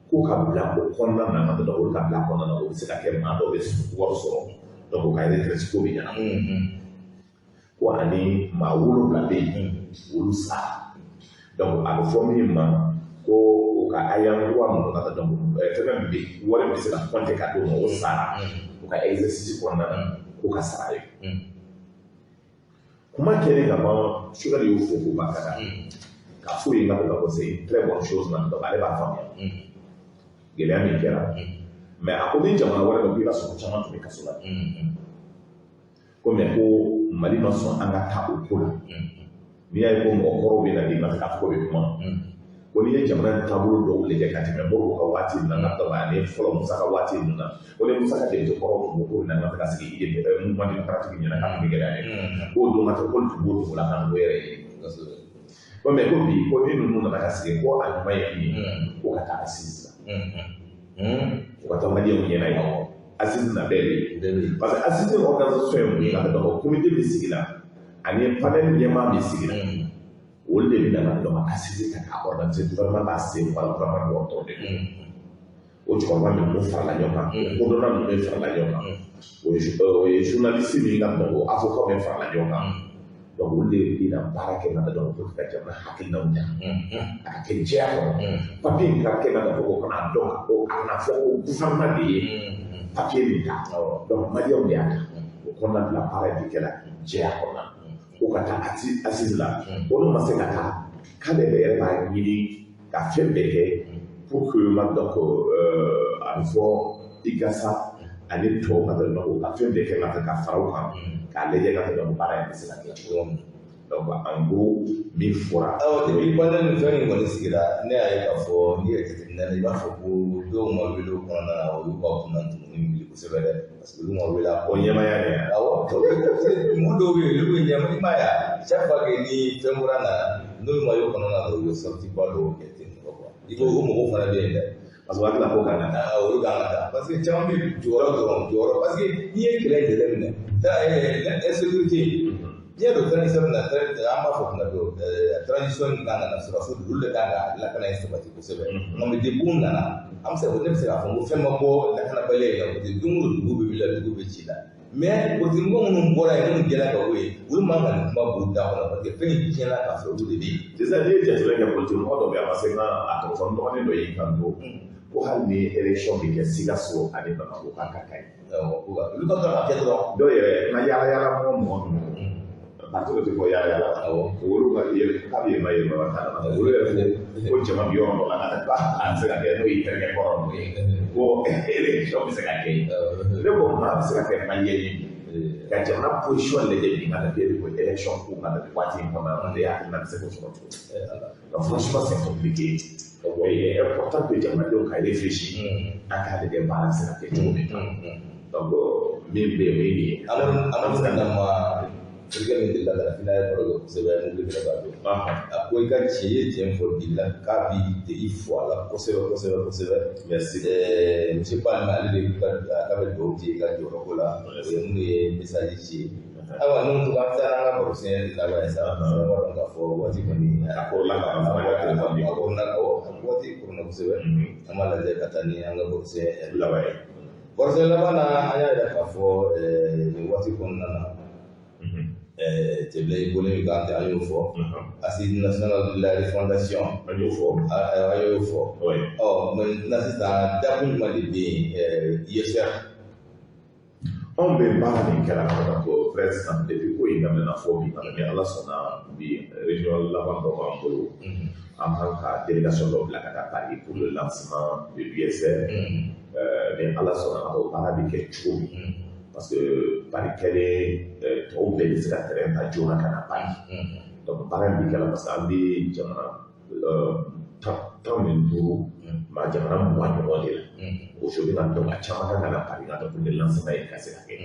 Ko ka bila o kɔnɔna na, ka olu ka bila kɔnɔna na, o bɛ se ka kɛ maa dɔw bɛ wari sɔrɔ, donc o ka retraite ko bɛ ɲɛnabɔ. Ko ani maa 7 bɛ yen, olu sara. Donc a bɛ fɔ min ma ko o ka ayant droit ninnu ka donc fɛn min bɛ yen, wari min bɛ se ka compter ka d'o ma, o sara. O ka exercice kɔnɔna na, k'o ka sara ye. Kuma kɛlen ka ban, Choguel y'o fo k'o barika da. K'a f'u ye ka ko c'est une très bonne chose na, donc ale b'a faamuya. Gɛlɛya min kɛra. Mais a ko ni jamana wɛrɛ don, k'i ka sɔrɔ caman tun bɛ kaso la. Ko mais ko Mali ma sɔn an ka taa o ko la. N'i y'a ye ko mɔgɔkɔrɔw bɛ na bi ma se k'a fɔ ko bɛ kuma. Ko n'i ye jamana taabolo dɔw lajɛ ka tɛmɛ Modibo ka waati ninnu na, ka ani fɔlɔ Musa ka waati ninnu na, ko ni Musa ka député kɔrɔw tun ko k'o bɛna ka taga sigi mouvement démocratique ɲɛna k'a tun bɛ gɛlɛya dɛ. K'o don ka k'olu tun b'o dogo la ka n'o yɛrɛ ye. Ko mais ko bi ko ni ninnu nana ka sigi, ko a ɲuman ye min ye, ko ka taa assise la. O ka taa maliyɛnw ɲɛna ye. Assise na bɛɛ bɛ yen. Parce que assise organisation ye mun ye ka dɔn, comité min sigi la ani panel ɲɛmaa min sigi la, olu de bɛ na ka dɔn assise ta k'a organiser, gouvernement b'a sen bɔ a la, gouvernement ɲɔgɔn tɔw de don. O cɛkɔrɔba ninnu farala ɲɔgɔn kan, kodɔnna ninnu farala ɲɔgɔn kan, o ye journaliste min ka dɔn o avocat min farala ɲɔgɔn kan. Donc olu de bɛna baara kɛ ka dɔn pour que ka jamana hakilinaw ta a ka kɛ jɛya kɔnɔ. Papier in ka kɛ ka fɔ ko kana dɔn ko a kana fɔ ko gouvernement de ye papier min ta, donc maliyɛnw de y'a ta. O kɔnɔna bila baara in bɛ kɛ la jɛya kɔnɔna, ko ka taa assise la. Ko n'o ma se ka taa, k'ale yɛrɛ b'a ɲini ka fɛn bɛɛ kɛ pour que ma donc a bɛ fɔ IGASA ani tɔw ka dɔn ka fɛn bɛɛ kɛ ka fara o kan k'a lajɛ ka dɔn baara in bɛ se ka kɛ cogo min. Donc en gros min fɔra. Awɔ, depuis panel ni fɛn in kɔni sigira, ne y'a ye k'a fɔ n'i ye jateminɛ na, i b'a fɔ ko dɔw ma wele o kɔnɔna na, o y'u ka kunna tumuni wuli kosɛbɛ dɛ, parce que olu ma wele a. O ɲɛmaaya de. Awɔ, mɔgɔ dɔw bɛ yen, olu bɛ ɲɛma, i m'a ye a chaque fois que ni fɛn bɔra na, n'olu ma y'o kɔnɔna na, u bɛ sortie ba dɔw kɛ ten tɔ quoi. I ko o mɔgɔw fana bɛ yen dɛ. Parce que o hakili la ko kan ka taa. Olu kan ka taa, parce que caman bɛ jɔyɔrɔ dɔrɔn jɔyɔrɔ, parce que n'i ye kɛlɛ jateminɛ, insécurité n'i y'a don transition na, an b'a fɔ kuma bɛɛ, transition in kan ka na sɔrɔsiw olu de kan ka lakana in sabati kosɛbɛ. Nka mais depuis u nana, an bɛ se ne bɛ se k'a fɔ ko fɛn ma bɔ lakanabaliya in na, parce que don o don dugu bɛ wuli la, dugu bɛ ci la. Mais politique mɔgɔ minnu bɔra yen, minnu gɛnna ka bɔ yen, olu man ka nin kuma b'u da kɔnɔ, parce que fɛn in tiɲɛna k'a sɔrɔ olu de bɛ yen. Sisan n'i ye jateminɛ kɛ, politique mɔgɔ dɔ bɛ yen, a ma se n ka a tɔgɔ fɔ, n dɔgɔnin dɔ y'i kanto ko hali ni élection bɛ kɛ Sikaso ani Bamakɔ, k'a ka ɲi. Awɔ, olu ka kan ka kɛ dɔrɔn. Dɔw yɛrɛ n ka yala yala mɔgɔ ninnu, parti dɔ tɛ fɔ yala yala. Olu ka yɛlɛ k'a bɛ yɛlɛma yɛlɛma ka taa olu yɛrɛ ko jama bɛ yɔrɔ dɔ la ka taa, a tɛ se ka kɛ n'o y'i terikɛ kɔrɔ ninnu ye, ko élection bɛ se ka kɛ yen. Ne ko maa bɛ se ka kɛ maliyɛn ye bi. Ka jamana position lajɛ bi ka na bi ko élection ko ka na waati in kɔnɔna na, ne hakilina bɛ se k'o sɔrɔ cogo di? Donc franchement, c'est compliqué. Et il est important que jamanadenw ka réfléchir an k'a lajɛ baara bɛ se ka kɛ cogo min na. Donc min bɛ yen, o ye nin ye. Amadu nana terikɛ min delila ka na f'i n'a ye baro kɛ kosɛbɛ, mobili fɛnɛ b'a dɔn. A ko i ka tiɲɛ, i ye tiɲɛ fɔ Dila k'a b'i i fo a la kosɛbɛ kosɛbɛ kosɛbɛ. Merci. Monsieur Palme, ale de k'a bɛ dugawu di i ka jɔyɔrɔ ko la, o ye minnu ye message ci. Ayiwa, n'o tun an taara an ka baro sen laban ye sa, an b'a dɔn k'a fɔ waati kɔni a kɔrɔla ka ban, fana ka telefɔni. A kɔrɔla, waati kɔrɔla kosɛbɛ. An b'a lajɛ ka taa ni an ka baro sen laban ye. Baro sen laban na, an y'a yira k'a fɔ nin waati kɔnɔna na, Cɛbilen i bɔlen kan tɛ, an y'o fɔ. Assise nationale de la refondation. An y'o fɔ. An y'o fɔ. Ɔ, maintenant sisan, dakun jumɛn de bɛ yen USR? Anw bɛ baara min kɛra ka ko président depuis ko in daminɛna fɔ bi, ni Ala sɔnna, bi réunion laban dɔ b'an bolo, an kan ka délégation dɔ bila ka taa Paris pour le lancement de l'USR. Ni Ala sɔnna, o baara bɛ kɛ cogo min, parce que Paris kɛlen, tɔw bɛɛ bɛ se ka terrain ta joona ka na Paris. Donc baara in bɛ kɛ la parce que an bɛ jamana 15 maa jamana 20 ɲɔgɔn de la aujourd'hui nka, donc a caman kan ka na Paris nka pour le lancement ye ka se ka kɛ.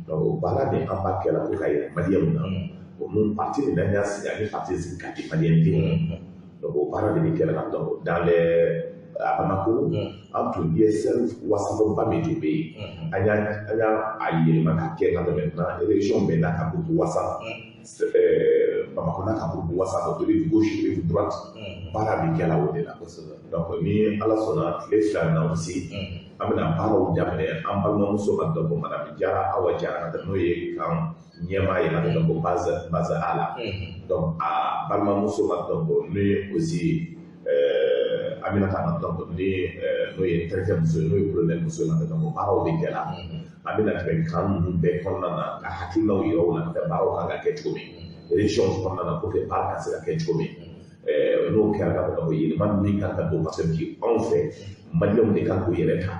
Donc o baara de an b'a kɛ la pour ka yira maliyɛnw na o mun parti min n'an y'a sigi, ani parti sigi ka di maliyɛn denw. Donc o baara de bɛ kɛ la. Donc dans les à Bamako, an tun USR WhatsApp ba min tun bɛ yen, an y'a a yɛlɛma ka kɛ ka maintenant région bɛɛ n'a ka groupe WhatsApp, Bamako n'a ka groupe WhatsApp, rive gauche, rive droite, baara bɛ kɛ la o de la. Donc ni Ala sɔnna, tile 2 na aussi, an bɛna baaraw daminɛ. An balimamuso ka dɔn ko madame Jara, Awa Jara, ka n'o ye kan ɲɛmaa ye ka dɔn ko base A la. Donc a balimamuso ka dɔn ko n'o ye aussi Aminata ka dɔn ko ni n'o ye terikɛ muso ye, n'o ye colonel muso ye, ka dɔn ko baaraw bɛ kɛ la. An bɛna tɛmɛ kan ninnu bɛɛ kɔnɔna na ka hakilinaw yira u la ka baaraw kan ka kɛ cogo min région kɔnɔna na pour que baara ka se ka kɛ cogo min. N'o kɛra, ka dɔn ko yɛlɛma min kan ka don, parce que bi anw fɛ, maliyɛnw de kan k'u yɛrɛ ta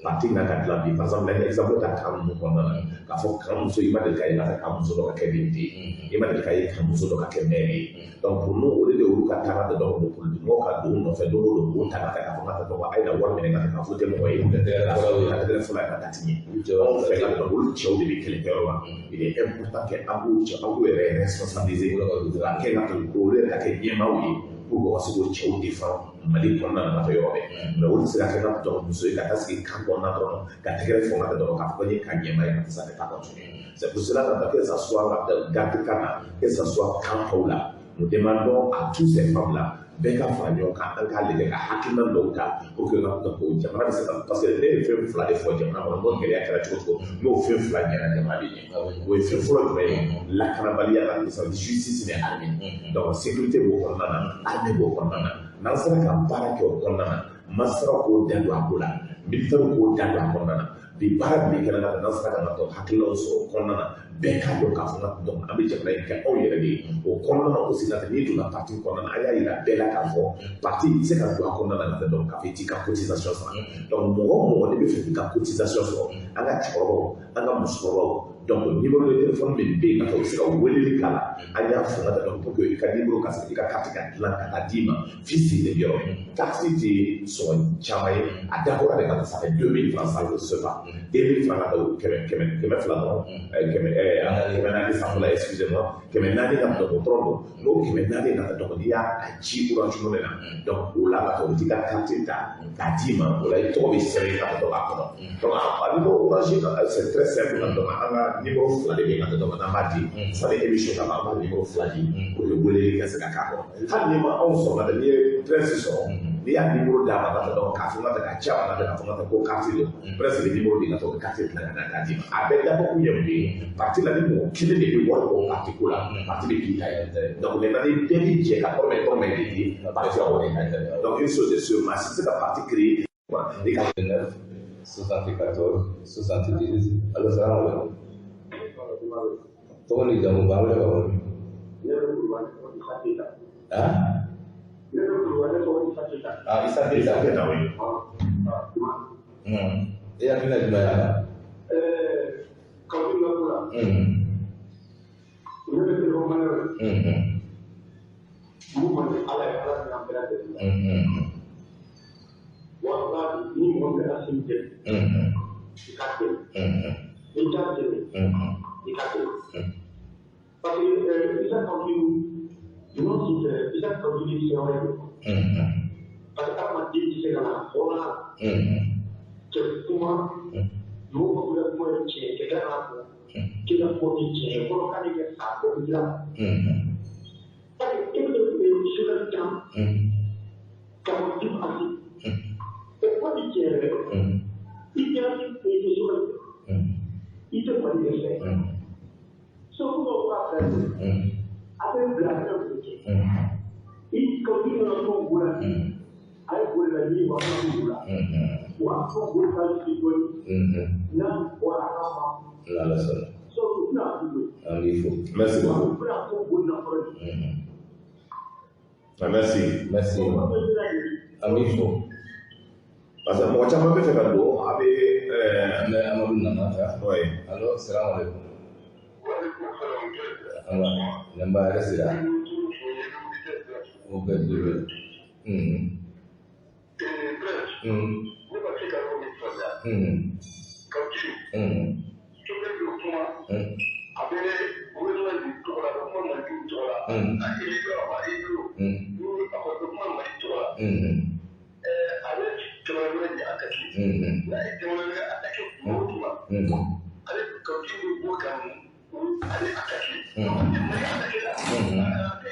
parti kan ka dilan bi. Par exemple, n'an ye exemple ta kan ninnu kɔnɔna na, k'a fɔ kan muso, i ma deli ka ye ka kan muso dɔ ka kɛ député ye, i ma deli ka ye kan muso dɔ ka kɛ maire ye. Donc pour nous, o de olu ka taa ka dɔn ko politique mɔgɔw ka don u nɔfɛ don o don k'o ta ka taa k'a fɔ ka taa dɔn a ye na wari minɛ ka taa voter mɔgɔ ye, ka tɛgɛrɛ fɔlɔ ye ka taa tiɲɛ. Anw fɛ ka dɔn olu cɛw de bɛ kɛlɛkɛyɔrɔ la. Il est important que an k'u cɛ, an k'u yɛrɛ responsabiliser ka kɛ ka olu yɛrɛ ka kɛ ɲɛmaaw ye pour que u ka se k'o cɛw défend Mali kɔnɔna na ka taa yɔrɔ bɛɛ. Mais olu tɛ se ka kɛ ka dɔn muso ye ka taa sigi kan kɔnɔna dɔrɔn ka tɛgɛrɛ fɔ ka dɔrɔn k'a fɔ ko n ye kan ɲɛmaa ye ka taa sa ka taa continuer. C'est pour cela que ça soit garde kan na, que ça soit kan tɔw la, nous demandons à tous ces femmes là bɛɛ ka fara ɲɔgɔn kan, an k'a lajɛ ka hakilina dɔw ta pour que jamana bɛ se ka, parce que ne ye fɛn fila de fɔ jamana kɔnɔ, n'o gɛlɛya kɛra cogo cogo, n'o fɛn fila ɲɛna, jamana bɛ ɲɛ. O ye fɛn fɔlɔ jumɛn ye? Lakanabaliya la, justice ni armée. Donc sécurité b'o kɔnɔna na, armée b'o kɔnɔna na. N'an sera ka baara kɛ o kɔnɔna na, masaraw k'o da don a ko la, militaires k'o da don a kɔnɔna na, bi baara min kɛra na, n'an sera ka na hakilinaw sɔrɔ o kɔnɔna na, bɛɛ k'a dɔn k'a fɔ donc an bɛ jamana in kɛ anw yɛrɛ de ye. O kɔnɔna na aussi, na n'i donna parti kɔnɔna na, an y'a yira bɛɛ la k'a fɔ parti i tɛ se ka don a kɔnɔna na donc k'a fɔ i t'i ka cotisation sara. Donc mɔgɔ o mɔgɔ n'i bɛ fɛ k'i ka cotisation sɔrɔ, an ka cɛkɔrɔbaw, an ka musokɔrɔbaw, donc numéro de téléphone min bɛ yen ka fɔ u bɛ se ka weleli k'a la, an y'a fɔ ka donc pour que i ka numéro ka se i ka carte ka dilan ka taa d'i ma f'i sigilen bɛ yɔrɔ min. Carte tɛ sɔngɔ caman ye, a dabɔra de ka ça fait 2000 francs, ça ne se pas 2000 francs ka taa 100, 200 dɔrɔn, 400 sanfɛla, excusez-moi, 400 ka dɔgɔ dɔrɔn don. N'o 400 ka dɔgɔ, n'i y'a ci Orange Money na, donc o la ka taa u bɛ t'i ka carte ta k'a d'i ma, o la i tɔgɔ bɛ sɛbɛn ka dɔgɔ a kɔnɔ. Donc a numéro Orange, c'est très simple ka dɔgɔ, an ka numéro fila de bɛ yen ka dɔgɔ n'an b'a di sani émission ka ban, an b'a numéro fila di pour que weleli ka se ka k'a kɔnɔ. Hali n'i ma anw sɔrɔ ka n'i ye Prince sɔrɔ, n'i y'a numéro d'a ma ka dɔgɔ k'a fɔ ka k'a ci a ma k'a fɔ ka ko carte don, Prince bɛ numéro di ka taa o bɛ carte dilan ka na k'a d'i ma. A bɛɛ dabɔ kun ye mun ye? Parti la, ni mɔgɔ kelen de bɛ wari bɔ parti ko la, parti bɛ k'i ta ye. Donc maintenant, ni bɛɛ bɛ jɛ ka kɔrɔmɛ kɔrɔmɛ de di parti la, o de ka ɲi. Donc une chose est sûre, maa si tɛ se ka parti créer i ka 9 74 78. Allo, salamu alaikum. Tɔgɔ ni jamu, b'an wele ka bɔ min? Ah, ah, Isa Keita. Keita, oui. E hakilina jumɛn y'a la? Wallahi ni mɔgɔ bɛ Assimi dɛmɛ, i k'a dɛmɛ. N'i t'a dɛmɛ, i k'a dɛmɛ. Parce que Issa Kaou non Issa Kaou Djim fɛn wɛrɛ de fɔ. Parce que hadamaden tɛ se ka na hɔrɔnya la kɛ kuma mɔgɔw ka wuli kuma ye tiɲɛ kɛ tila k'a fɔ k'i ka kuma tɛ tiɲɛ ye kɔrɔ k'ale kɛ sa bɔ dilan. Parce que e bɛ sukali tan ka fɔ Djim Assimi o kuma tɛ tiɲɛ yɛrɛ. I kɛra i tɛ sukali i tɛ Mali de fɛ. So kuma o k'a fɛ a bɛ bila a bɛ kɛ i ka i nana tɔn wo la a ye boli la ɲini wa a bɛ wo la wa a fɔ boli ka ci dɔɔni n'a bɔra a ka ban. N'Ala sɔnna. So u bɛna f'u ye. An b'i fo. Merci beaucoup. U bɛna fɔ boli la fɔlɔ de. Merci. Merci. An b'i fo. Parce que mɔgɔ caman bɛ fɛ ka don a bɛ. An bɛ Amadu nana ta. Oui. Allo, salamu aleykum. An ba nba yɛrɛ sira. O bɛɛ tulo bɛ. Ne ma se ka yɔrɔ min faamuya. Kaou kuma a bɛ gouvernement de tɔgɔ la, a bɛ kuma Malidenw tɔgɔ la, a élu a ma élu, a kɔni bɛ kuma Mali tɔgɔ la. A bɛ jamana wɛrɛ de attaqué. N'a ye jamana wɛrɛ attaqué tuma o tuma, ale Kaou Djim bɛ bɔ ka ale attaqué. Mali attaqué la, a bɛ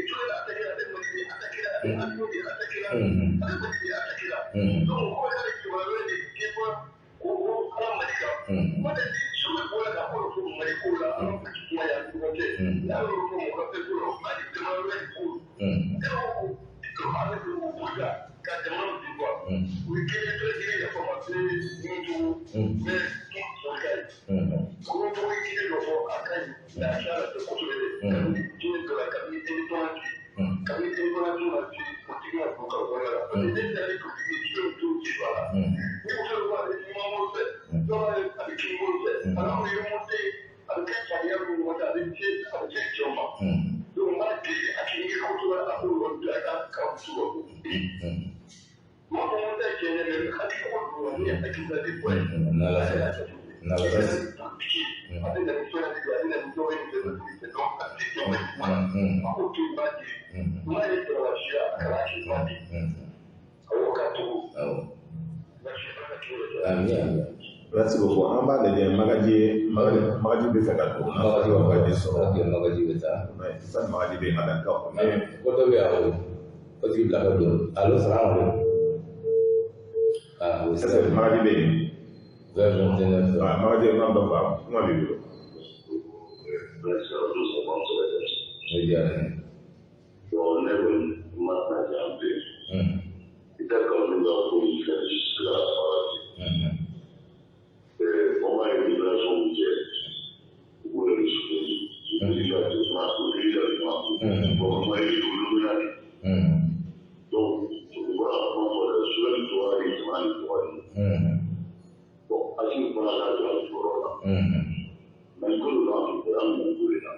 Choguel attaqué la, a bɛ Mali de attaqué la, a bɛ avion de attaqué la, a bɛ Mali de attaqué la. Donc o kɔrɔ y'ale jamana wɛrɛ de défend ko ala Mali kan. Kuma tɛ ni Choguel bɔra ka fɔ ko Mali ko la, an ka kuma y'an ni ɲɔgɔn cɛ. N'a y'o fɔ mɔgɔ ka fɛn ko la, ani jamana wɛrɛ de ko. E ko ale bɛ o ko la ka jamana bin quoi. U ye kelen bɛɛ lajɛlen yafa ma se mun cogo, mais kuma ka ɲi. Kuma cogo ye kelen dɔ fɔ a ka ɲi, mais a tila la tɛ kosɛbɛ dɛ. Kabini diɲɛ dɔ la, kabini indépendance, kabini indépendance ma se politique ma don ka kɔnɔna la. Parce que ne taara ni politique ye, diɲɛ t'o ci ba la. Ni muso ko a bɛ ɲuman bolo fɛ, dɔw b'a a bɛ kini bolo fɛ. A n'anw ye monté, a bɛ kɛ fadenya min ɲɔgɔn cɛ, a bɛ se cɛw ma. Donc n b'a deli a k'i miiri kosɛbɛ a k'o yɔrɔ bila a ka muso ka ko. Mɔgɔ mɔgɔ tɛ tiɲɛ ye, mais hakili ko don ni hakili tɛ bɔ ye. N'Ala sɔnna. N'Ala sɔnna. A bɛ na ni fɛn de ye, a bɛ na ni dɔ ye, donc a tɛ jɔ bɛ kuma na. A ko to yen, n b'a deli. N'a ye sɔrɔlasiya, a kana hakili b'a di. Awɔ, k'a tugu. Awɔ. Ami, ami. Merci beaucoup. An b'a lajɛ Magaji Magaji bɛ fɛ ka don. Magaji wa Magaji sɔrɔ. Ok, Magaji bɛ taa. Sisan Magaji bɛ yen ka da kan. Ko dɔ bɛ yan o. O tigi bila ka don. Allo, salamu aleykum. Ah, oui, c'est Magaji bɛ yen. 20 29. Ah, Magaji n'an dɔ fa kuma b'i bolo. O diyara n ye. Bon, ne kɔni ma taa jan bilen. I tɛ Kaou Djim ka ko in fɛ jusque là waati. Mɔgɔ ye libération min kɛ, u b'o de soutenir. U wuli ka jɔ, u wuli ka jɔ. Bon, kuma ye olu bɛ na de. Donc, u bɔra ka kuma fɔ dɛ, Choguel tɔgɔ ye jamana de tɔgɔ ye. Bon, Assimi fana ka jɔ a jɔyɔrɔ la. Mali ko de b'an fɛ, an mako b'o de la.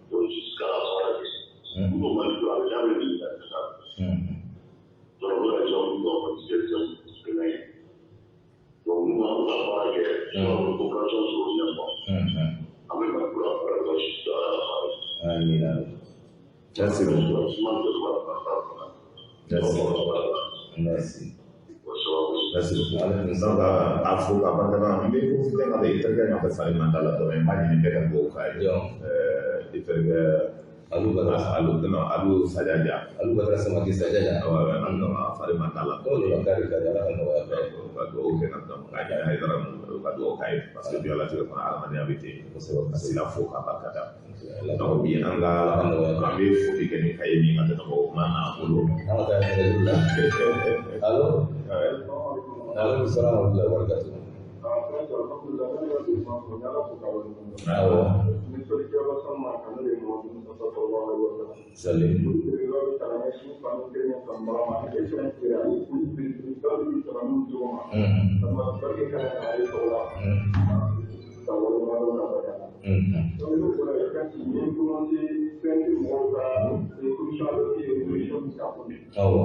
Donc, jusqu'à la fin, u ko Mali ko a bɛ daminɛ nin ka taa. Donc, u bɛ ka jɔn min dɔn, parce que c'est fɛn ye. Donc, nous, on va baara kɛ, opération sɔrɔ ɲɛ quoi. An bɛ Mali ko la baara kɛ jusqu'à la fin. Amina. Merci beaucoup. Merci. Merci. Merci beaucoup. Donc, a fo ka barika da n bɛ profiter ka i terikɛ ɲɔgɔn fɛ fali manda la dɔrɔn n b'a ɲini bɛɛ ka dugawu k'a ye. I terikɛ Alu Badara. Alu non Alu Sajaja. Alu Badara Samake Sajaja. Ouais, non fali manda la. O de ka kari ka ala ka nɔgɔya kɛ. Ka dugawu kɛ ka dɔn ka ɲɛ Hayidara ka dugawu k'a ye parce que bi ala tigɛ kɔnɔ adamadenya bɛ ten. Kosɛbɛ ka sila fo ka barika da. Donc bi an ka an bɛ foli kɛ ni kaye min ka tɛmɛ o kuma n'an bolo. An ka taa nɛgɛjuru la. Allo. Aleykum salaam wa rahmatullahi wa barakatuh. Awɔ. Salim. Awɔ.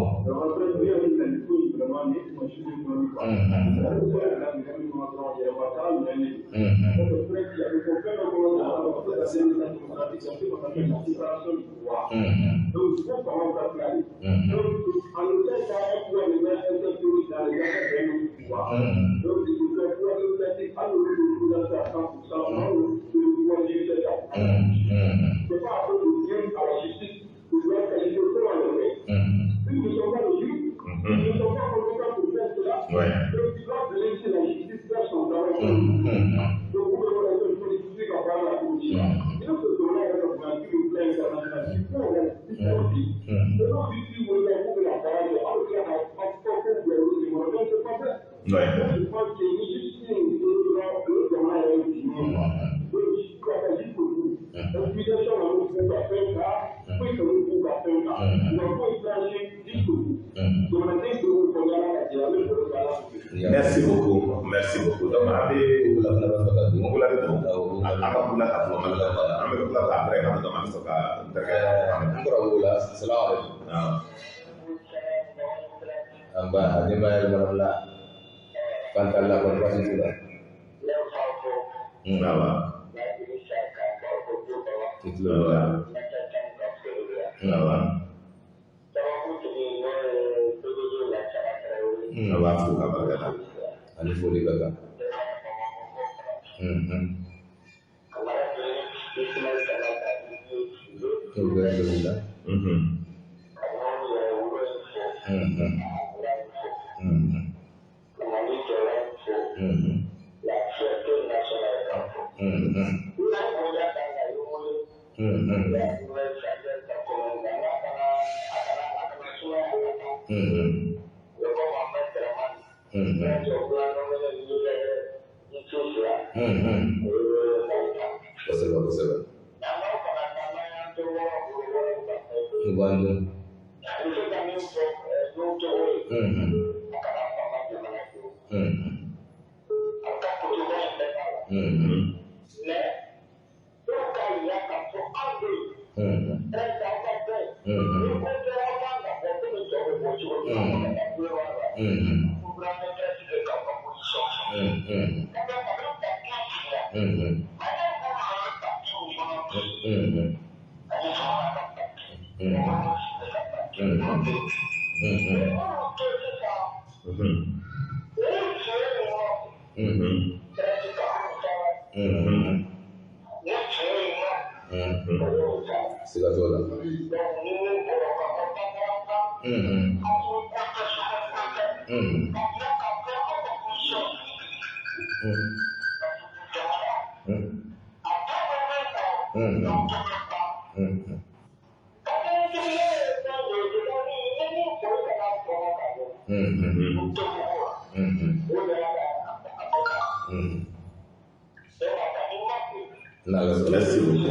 Merci beaucoup, merci beaucoup. Donc, Merci beaucoup. Merci beaucoup. Merci beaucoup. Merci beaucoup.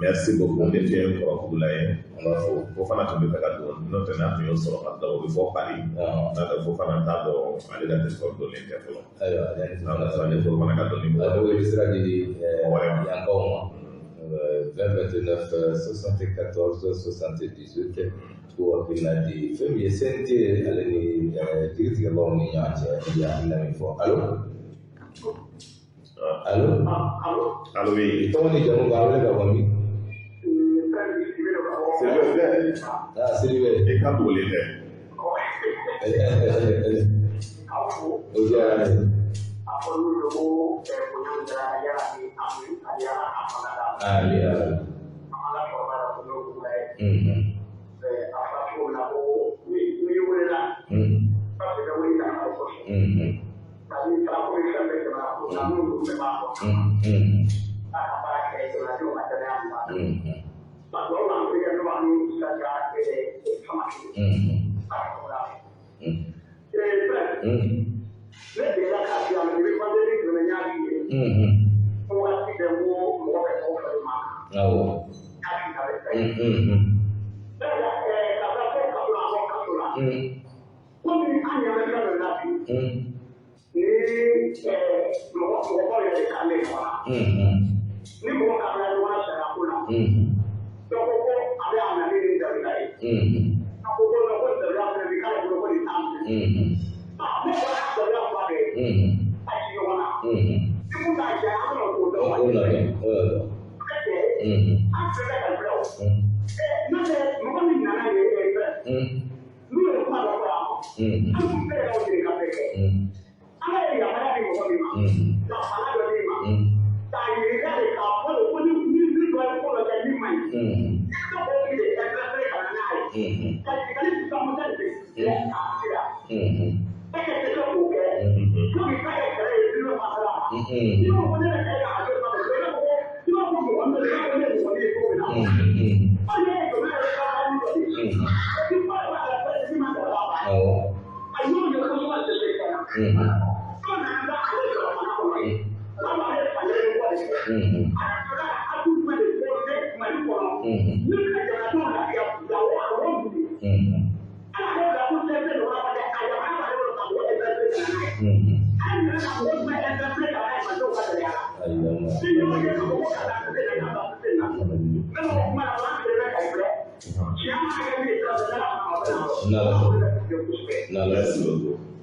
Merci beaucoup. Ne tun ye kɔrɔfugula ye. Ko fana tun bɛ fɛ ka don n'o tɛ n'a tun y'o sɔrɔ ka da o bɛ fɔ Paris. N'a tɛ fo fana t'a dɔn ale ka telefɔni donnen tɛ fɔlɔ. Ayiwa, ne fo fana ka dɔnni mɔgɔ. A bɛ sira di yankaw ma. 20 29 74 78 ko hakilina di fɛn min ye CNT ale ni kiiritigɛbaw ni ɲɔgɔn cɛ i ye hakilina min fɔ. Allo? Allo? Allo, oui. I tɔgɔ ni jamu k'an wele ka bɔ min? Sidibe. Ah, Sidibe. I ka dogolen tɛ. O diyara n ye. Amin.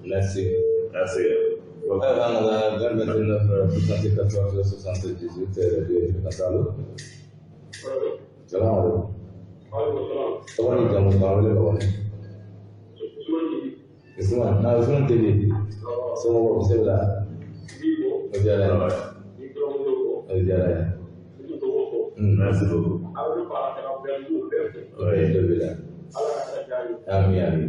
Merci. Merci. 29 74 78 2 Salam alaikum. Tɔgɔ ni jamu k'an wele ka bɔ min? Usman, ah Usman TV. Somɔgɔw bisimila. O diyara n ye. O diyara n ye. Merci beaucoup. Oui, dɔ b'i la. Ami ami.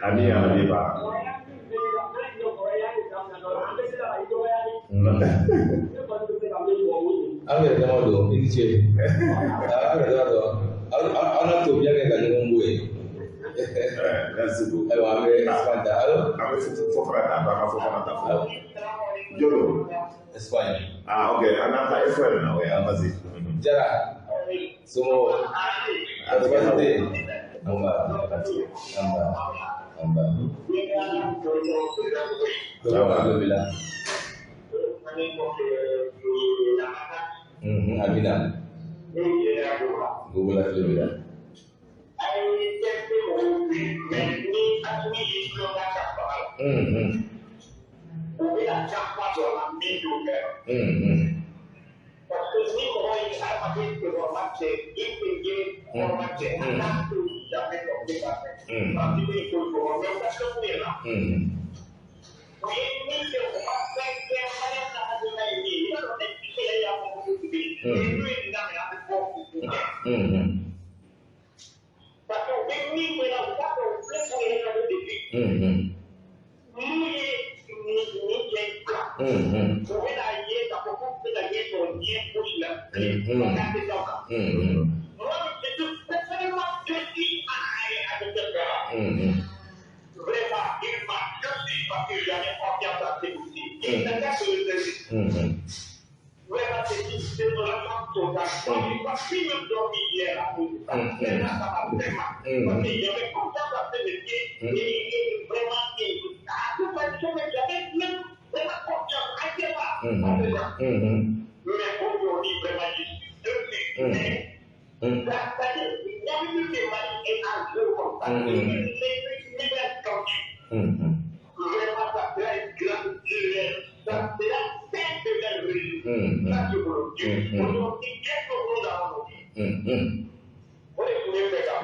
Ami ami ba. Aw yɛrɛ dama don i ni ce. Aw yɛrɛ dama don aw n'a to biya kɛ ka ɲɔgɔn bɔ yen. Merci beaucoup. Ayiwa an bɛ Espagne ta alo. An bɛ Fofana ta an ka Fofana ta fɔlɔ. Jolo. Espagne. Ah ok an n'a ta Espagne na ouais vas-y. Jara. Somɔgɔw. A tɔgɔ baasi tɛ yen. An ba. An ba. An ba. Tɔgɔ tulo b'i la. Amina. Gobola tulo b'i la.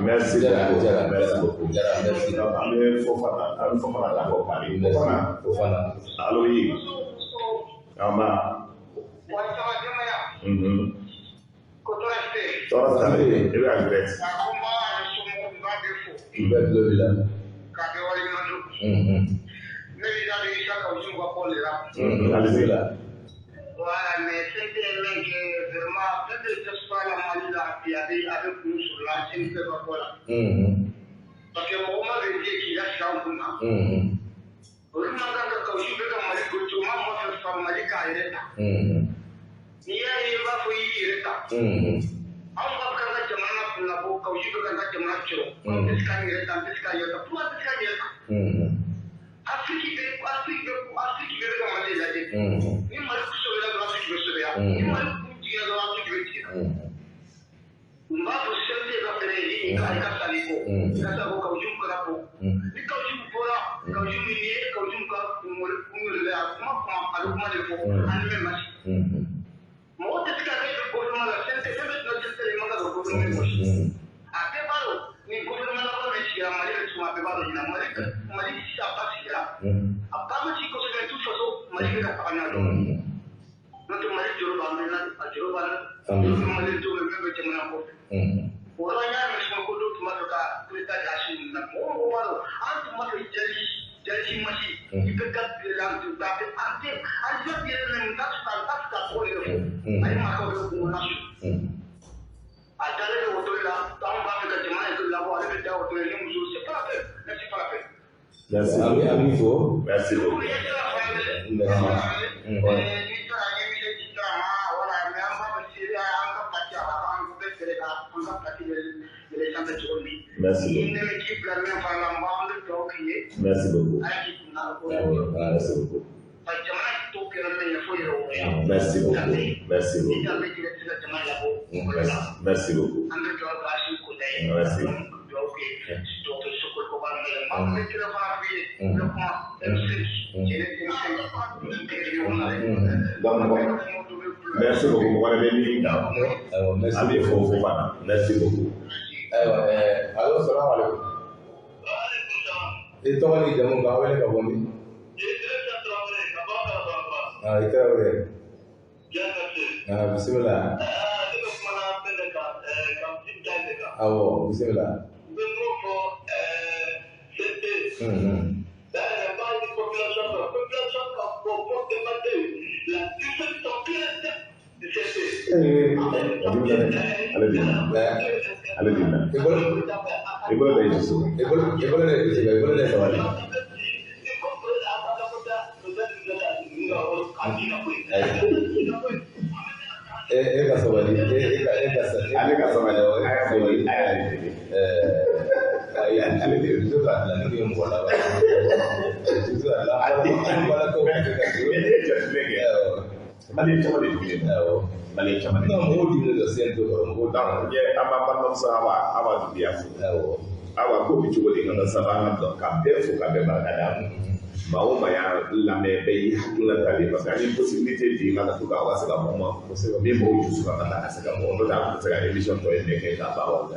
Merci beaucoup. Merci beaucoup. Merci. An Fofana la Paris. Fofana. Fofana. Allo oui. Amba. Tɔɔrɔ tɛ yen. I bɛ ka direct. I bɛ tulo b'i la. Allez-y. Voilà, mais c'était un mec vraiment, peut-être que ce soit la Mali là, puis avec nous sur la chaîne de Bakola. Parce que moi, on m'avait dit qu'il a ça en commun. On m'a dit que je vais dans Mali, que tu m'as fait faire Mali car il est là. Ni il va faire il est là. On va faire la jamana pour la boue, quand je vais dans la jamana, tu vois. On est ce qu'il est là, ce qu'il est là, pourquoi ce qu'il est là? Afrique bɛ ka Mali lajɛ. Ni Mali sɛbɛnna dɔrɔn Afrique bɛ sɛbɛn. Ni Mali kun jiginna dɔrɔn Afrique bɛ jigin. N b'a fɔ CNT ka fɛnɛ ye i ka sali kɔ. I ka sa ko Kawuju kana bɔ. Ni Kawuju bɔra, Kawuju min ye Kawuju ka kunkolo la a kuma a bɛ kuma de fɔ an ni mɛ masi. Mɔgɔ tɛ se ka kɛ gouvernement la CNT fɛn bɛɛ tun bɛ CNT la i man kan ka gouvernement gosi. A bɛɛ b'a dɔn ni gouvernement laban min sigira Mali bɛ tuma a bɛɛ b'a dɔn ɲinan Mali sisan a ba sigira. A ba ma sigi kosɛbɛ de toute façon Mali bɛ ka taga n'a dɔn. N'o tɛ Mali jɔrɔ b'an na a jɔrɔ b'an na. Mali denw bɛ bɛ jamana kɔfɛ. O yɔrɔ n y'a mɛn suma ko dɔw tun b'a fɛ ka coup d'état kɛ Assimi ninnu na. Mɔgɔ mɔgɔ b'a dɔn an tun b'a fɛ jali masi i bɛ ka tile la an tun t'a fɛ an tɛ an tɛ yɛrɛ mɛ n t'a fɛ ka tɔgɔ de fɔ. A ye marakaw bɛ kungo na su. A dalen bɛ woto la anw b'a fɛ ka jamana in labɔ ale bɛ da woto la ni muso c'est pas la peine c'est pas la peine. Merci. Amigo. Merci beaucoup. Merci. Merci beaucoup. Merci beaucoup. Merci beaucoup. Merci beaucoup. Merci beaucoup. Merci beaucoup. Merci. Merci beaucoup. Merci beaucoup. Merci beaucoup. Allo, salam alaikum. I tɔgɔ ni jamu k'an wele ka bɔ min? Ah, i Tarawele. Ah, bisimila. Awɔ, bisimila. Ale bɛ na. I bolo da i dusu kan. I bolo da i dusu kan, i bolo da sabali. E ka sabali, e ka sabali. Ale ka sabali, a y'a sabali, a y'ale deli. Ayi, ale de dusu ka dilan ne ye mɔgɔ laban. Dusu ka dilan, an balakaw bɛ se ka E ye jateminɛ kɛ. Maliyɛn caman de diminen don. Maliyɛn caman de. Non, mɔgɔw diminen don CNT kɔrɔ, mɔgɔw diminen don. An b'an balimamuso Awa Dunbiya fo. Awɔ. Awa ko bɛ cogo di ka saba an ka ka bɛɛ fo ka bɛɛ barika da. Maa o maa y'a lamɛn bɛɛ y'i hakilina ta de parce que an ye possibilité di ka to ka se ka kuma min b'o dusu kan ka taa ka se ka bɔ n'o tɛ an tun tɛ se ka émission tɔ in bɛɛ kɛ k'a ban.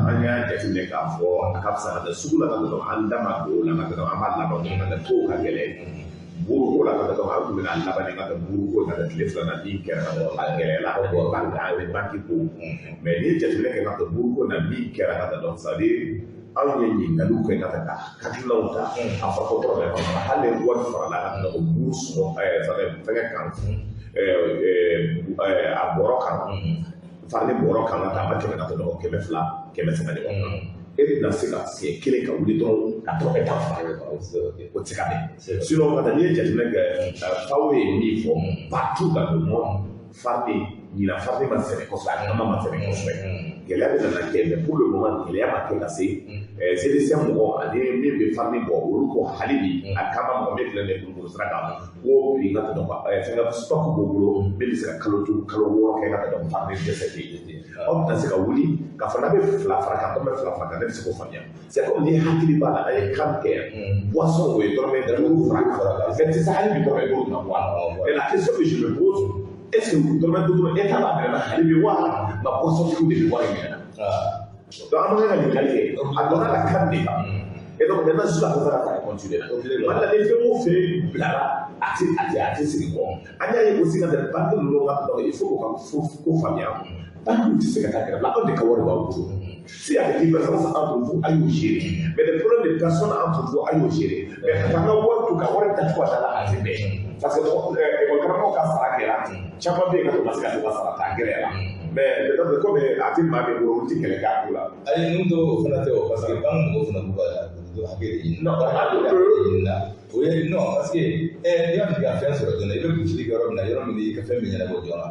An y'a jateminɛ k'a fɔ a ka fisa ka taa sugu la ka dɔrɔn an da ma don o la ka dɔrɔn an b'a laban ka taa kow ka gɛlɛn. Buruko la ka dɔrɔn an tun bɛna laban ka taa buruko ka taa tile filanan min kɛra ka dɔrɔn a gɛlɛyara a bɛ banki ko mais n'i ye jateminɛ kɛ ka taa buruko na min kɛra ka taa dɔrɔn c'est à dire anw ye ɲininkaliw kɛ ka taa ka hakilinaw ta a fɔ ko dɔrɔn bɛ hali ni wari farala ka taa buru sɔngɔ fɛngɛ kan a bɔrɔ kan farini bɔrɔ kan ka taa a ma tɛmɛ ka taa dɔrɔn 200 300 ɲɔgɔn kan. E bɛna se ka siɲɛ kelen ka wuli dɔrɔn ka dɔrɔmɛ 10 fara o tɛ se ka bɛn. Sinon ka taa n'i ye jateminɛ kɛ FAO ye min fɔ partout dans le monde farini ɲinan farini ma sɛnɛ kosɛbɛ a kama ma sɛnɛ kosɛbɛ gɛlɛya bɛ nana kɛ mais pour le moment gɛlɛya ma kɛ ka se CDC mɔgɔ ani min bɛ farini bɔ olu ko hali bi a kama mɔgɔ min filɛ nin ye kulukoro sira kan ko bi ka tɛmɛ fɛngɛ stock b'o bolo min bɛ se ka kalo 5 kalo 6 kɛ ka tɛmɛ farini dɛsɛ tɛ yen. Aw bɛna se ka wuli k'a fɔ n'a bɛ 2 fara kan dɔrɔmɛ 2 fara kan ne bɛ se k'o faamuya c'est comme ni hakili b'a la an ye kan kɛ boisson o ye dɔrɔmɛ 5 fara kan mais tɛ se hali bi dɔrɔmɛ 5 na bɔ a la. Et la question que je me pose, est-ce que dɔrɔmɛ 5 État b'a minɛ hali bi wa ma boisson tigiw de bɛ wari minɛ na? Donc an bɛ ka ɲininkali kɛ a donna la kan de kan. Et donc maintenant jusqu'à présent ka taa continuer la. Mali la ni fɛn o fɛn bilara a tɛ segin kɔ. An y'a ye aussi ka tɛmɛ banque ninnu ka donc il faut k'o ka ko faamuya. Banque tɛ se ka taa kɛrɛfɛ anw de ka wari b'aw bolo. S'il y a des divergences entre vous, a y'o gérer. Mais des problèmes de personnes entre vous, a y'o gérer. Mais ka taa ka wari to ka wari dacogo da la a tɛ bɛn. Parce que école karamɔgɔw ka sara kɛra caman bɛ yen ka to ma se ka to ka sara ta gɛlɛya la. Mais peut-être comme a tɛ maa min bolo olu tɛ kɛlɛ k'a ko la. Ayi ninnu dɔw o fana tɛ o parce que banque mɔgɔw fana b'u ka hakɛ de ɲini. Non, ɲini na o ye non parce que n'i y'a fɛ ka fɛn sɔrɔ joona i bɛ gosili kɛ yɔrɔ min na yɔrɔ min i ka fɛn bɛ ɲɛnabɔ joona.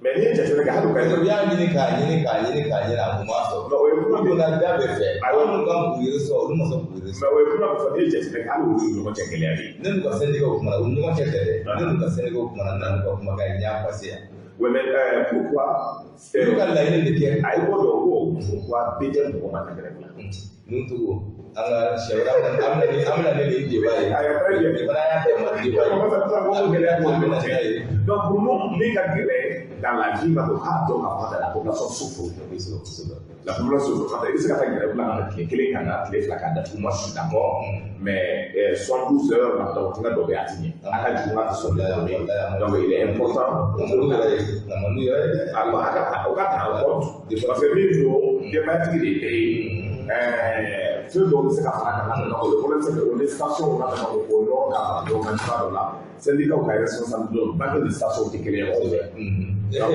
Mais n'i ye jateminɛ kɛ hali o ka u y'a ɲini k'a ɲini k'a ɲini k'a ɲini a kun m'a sɔrɔ. Non, o ye kuma min donna da bɛɛ fɛ. Minnu kan k'u yɛrɛ sɔrɔ olu ma sɔn k'u yɛrɛ sɔrɔ. Mais o ye kuma min fɔ n'i ye jateminɛ kɛ hali olu ni ɲɔgɔn cɛ gɛlɛya bɛ yen. Ne n'u ka syndicat kumana u ni ɲɔgɔn cɛ tɛ dɛ. Ne n'u ka syndicat kumana n'u ka kumakan ye n y'a passé yan. Oui, mais pourquoi? Olu ka laɲini de kɛ. A ye ko dɔ ko pourquoi BDM mɔgɔ ma taa grève la. Ninnu togo an ka siɲɛ wɛrɛ an bɛna ne nin débat ye. Ayiwa très bien. Nin fana y'a dama débat ye. An bɛna n'a ye. Donc pour nous min ka gɛlɛn dans la vie ka dɔn k'a dɔn k'a fɔ la population souffre. La population souffre. I bɛ se ka taa grève la ka tile kelen ka na tile 2 k'a datugu moi je suis d'accord. Mais 72 heures na donc fɛngɛ dɔ bɛ yen a ti ɲɛ. A ka jugu n'a tɛ sɔn donc il est important. O ka ta en compte. Parce que min don denbayatigi de ye bɛɛ ye. Fɛn dɔw bɛ se ka fara kan donc le problème c'est que o ni station ka tɛmɛ o yɔrɔ ka fara ɲɔgɔn kan cogoya dɔ la syndicat ka responsabilité dɔn banque ni station tɛ kelen ye kosɛbɛ. Ni mɔgɔ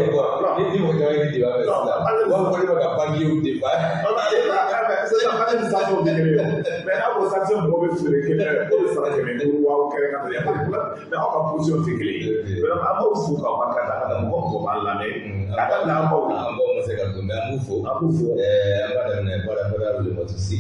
caman ye débat kɛ sisan u b'a fɔ ko ne bɛ ka banquiers débat. Sisan banque ni station tɛ kelen ye mais n'a ko station mɔgɔ bɛ feere kɛmɛ ko bɛ sara 500 waa kɛmɛ ka tɛmɛ mais aw ka position tɛ kelen ye. Vraiment an b'aw fo k'aw barika da ka da mɔgɔ mɔgɔ b'an lamɛn ka daminɛ an baw la. An baw ma se ka don mais an b'u fo. An b'u fo. An b'a daminɛ baara baara wele mɔti si.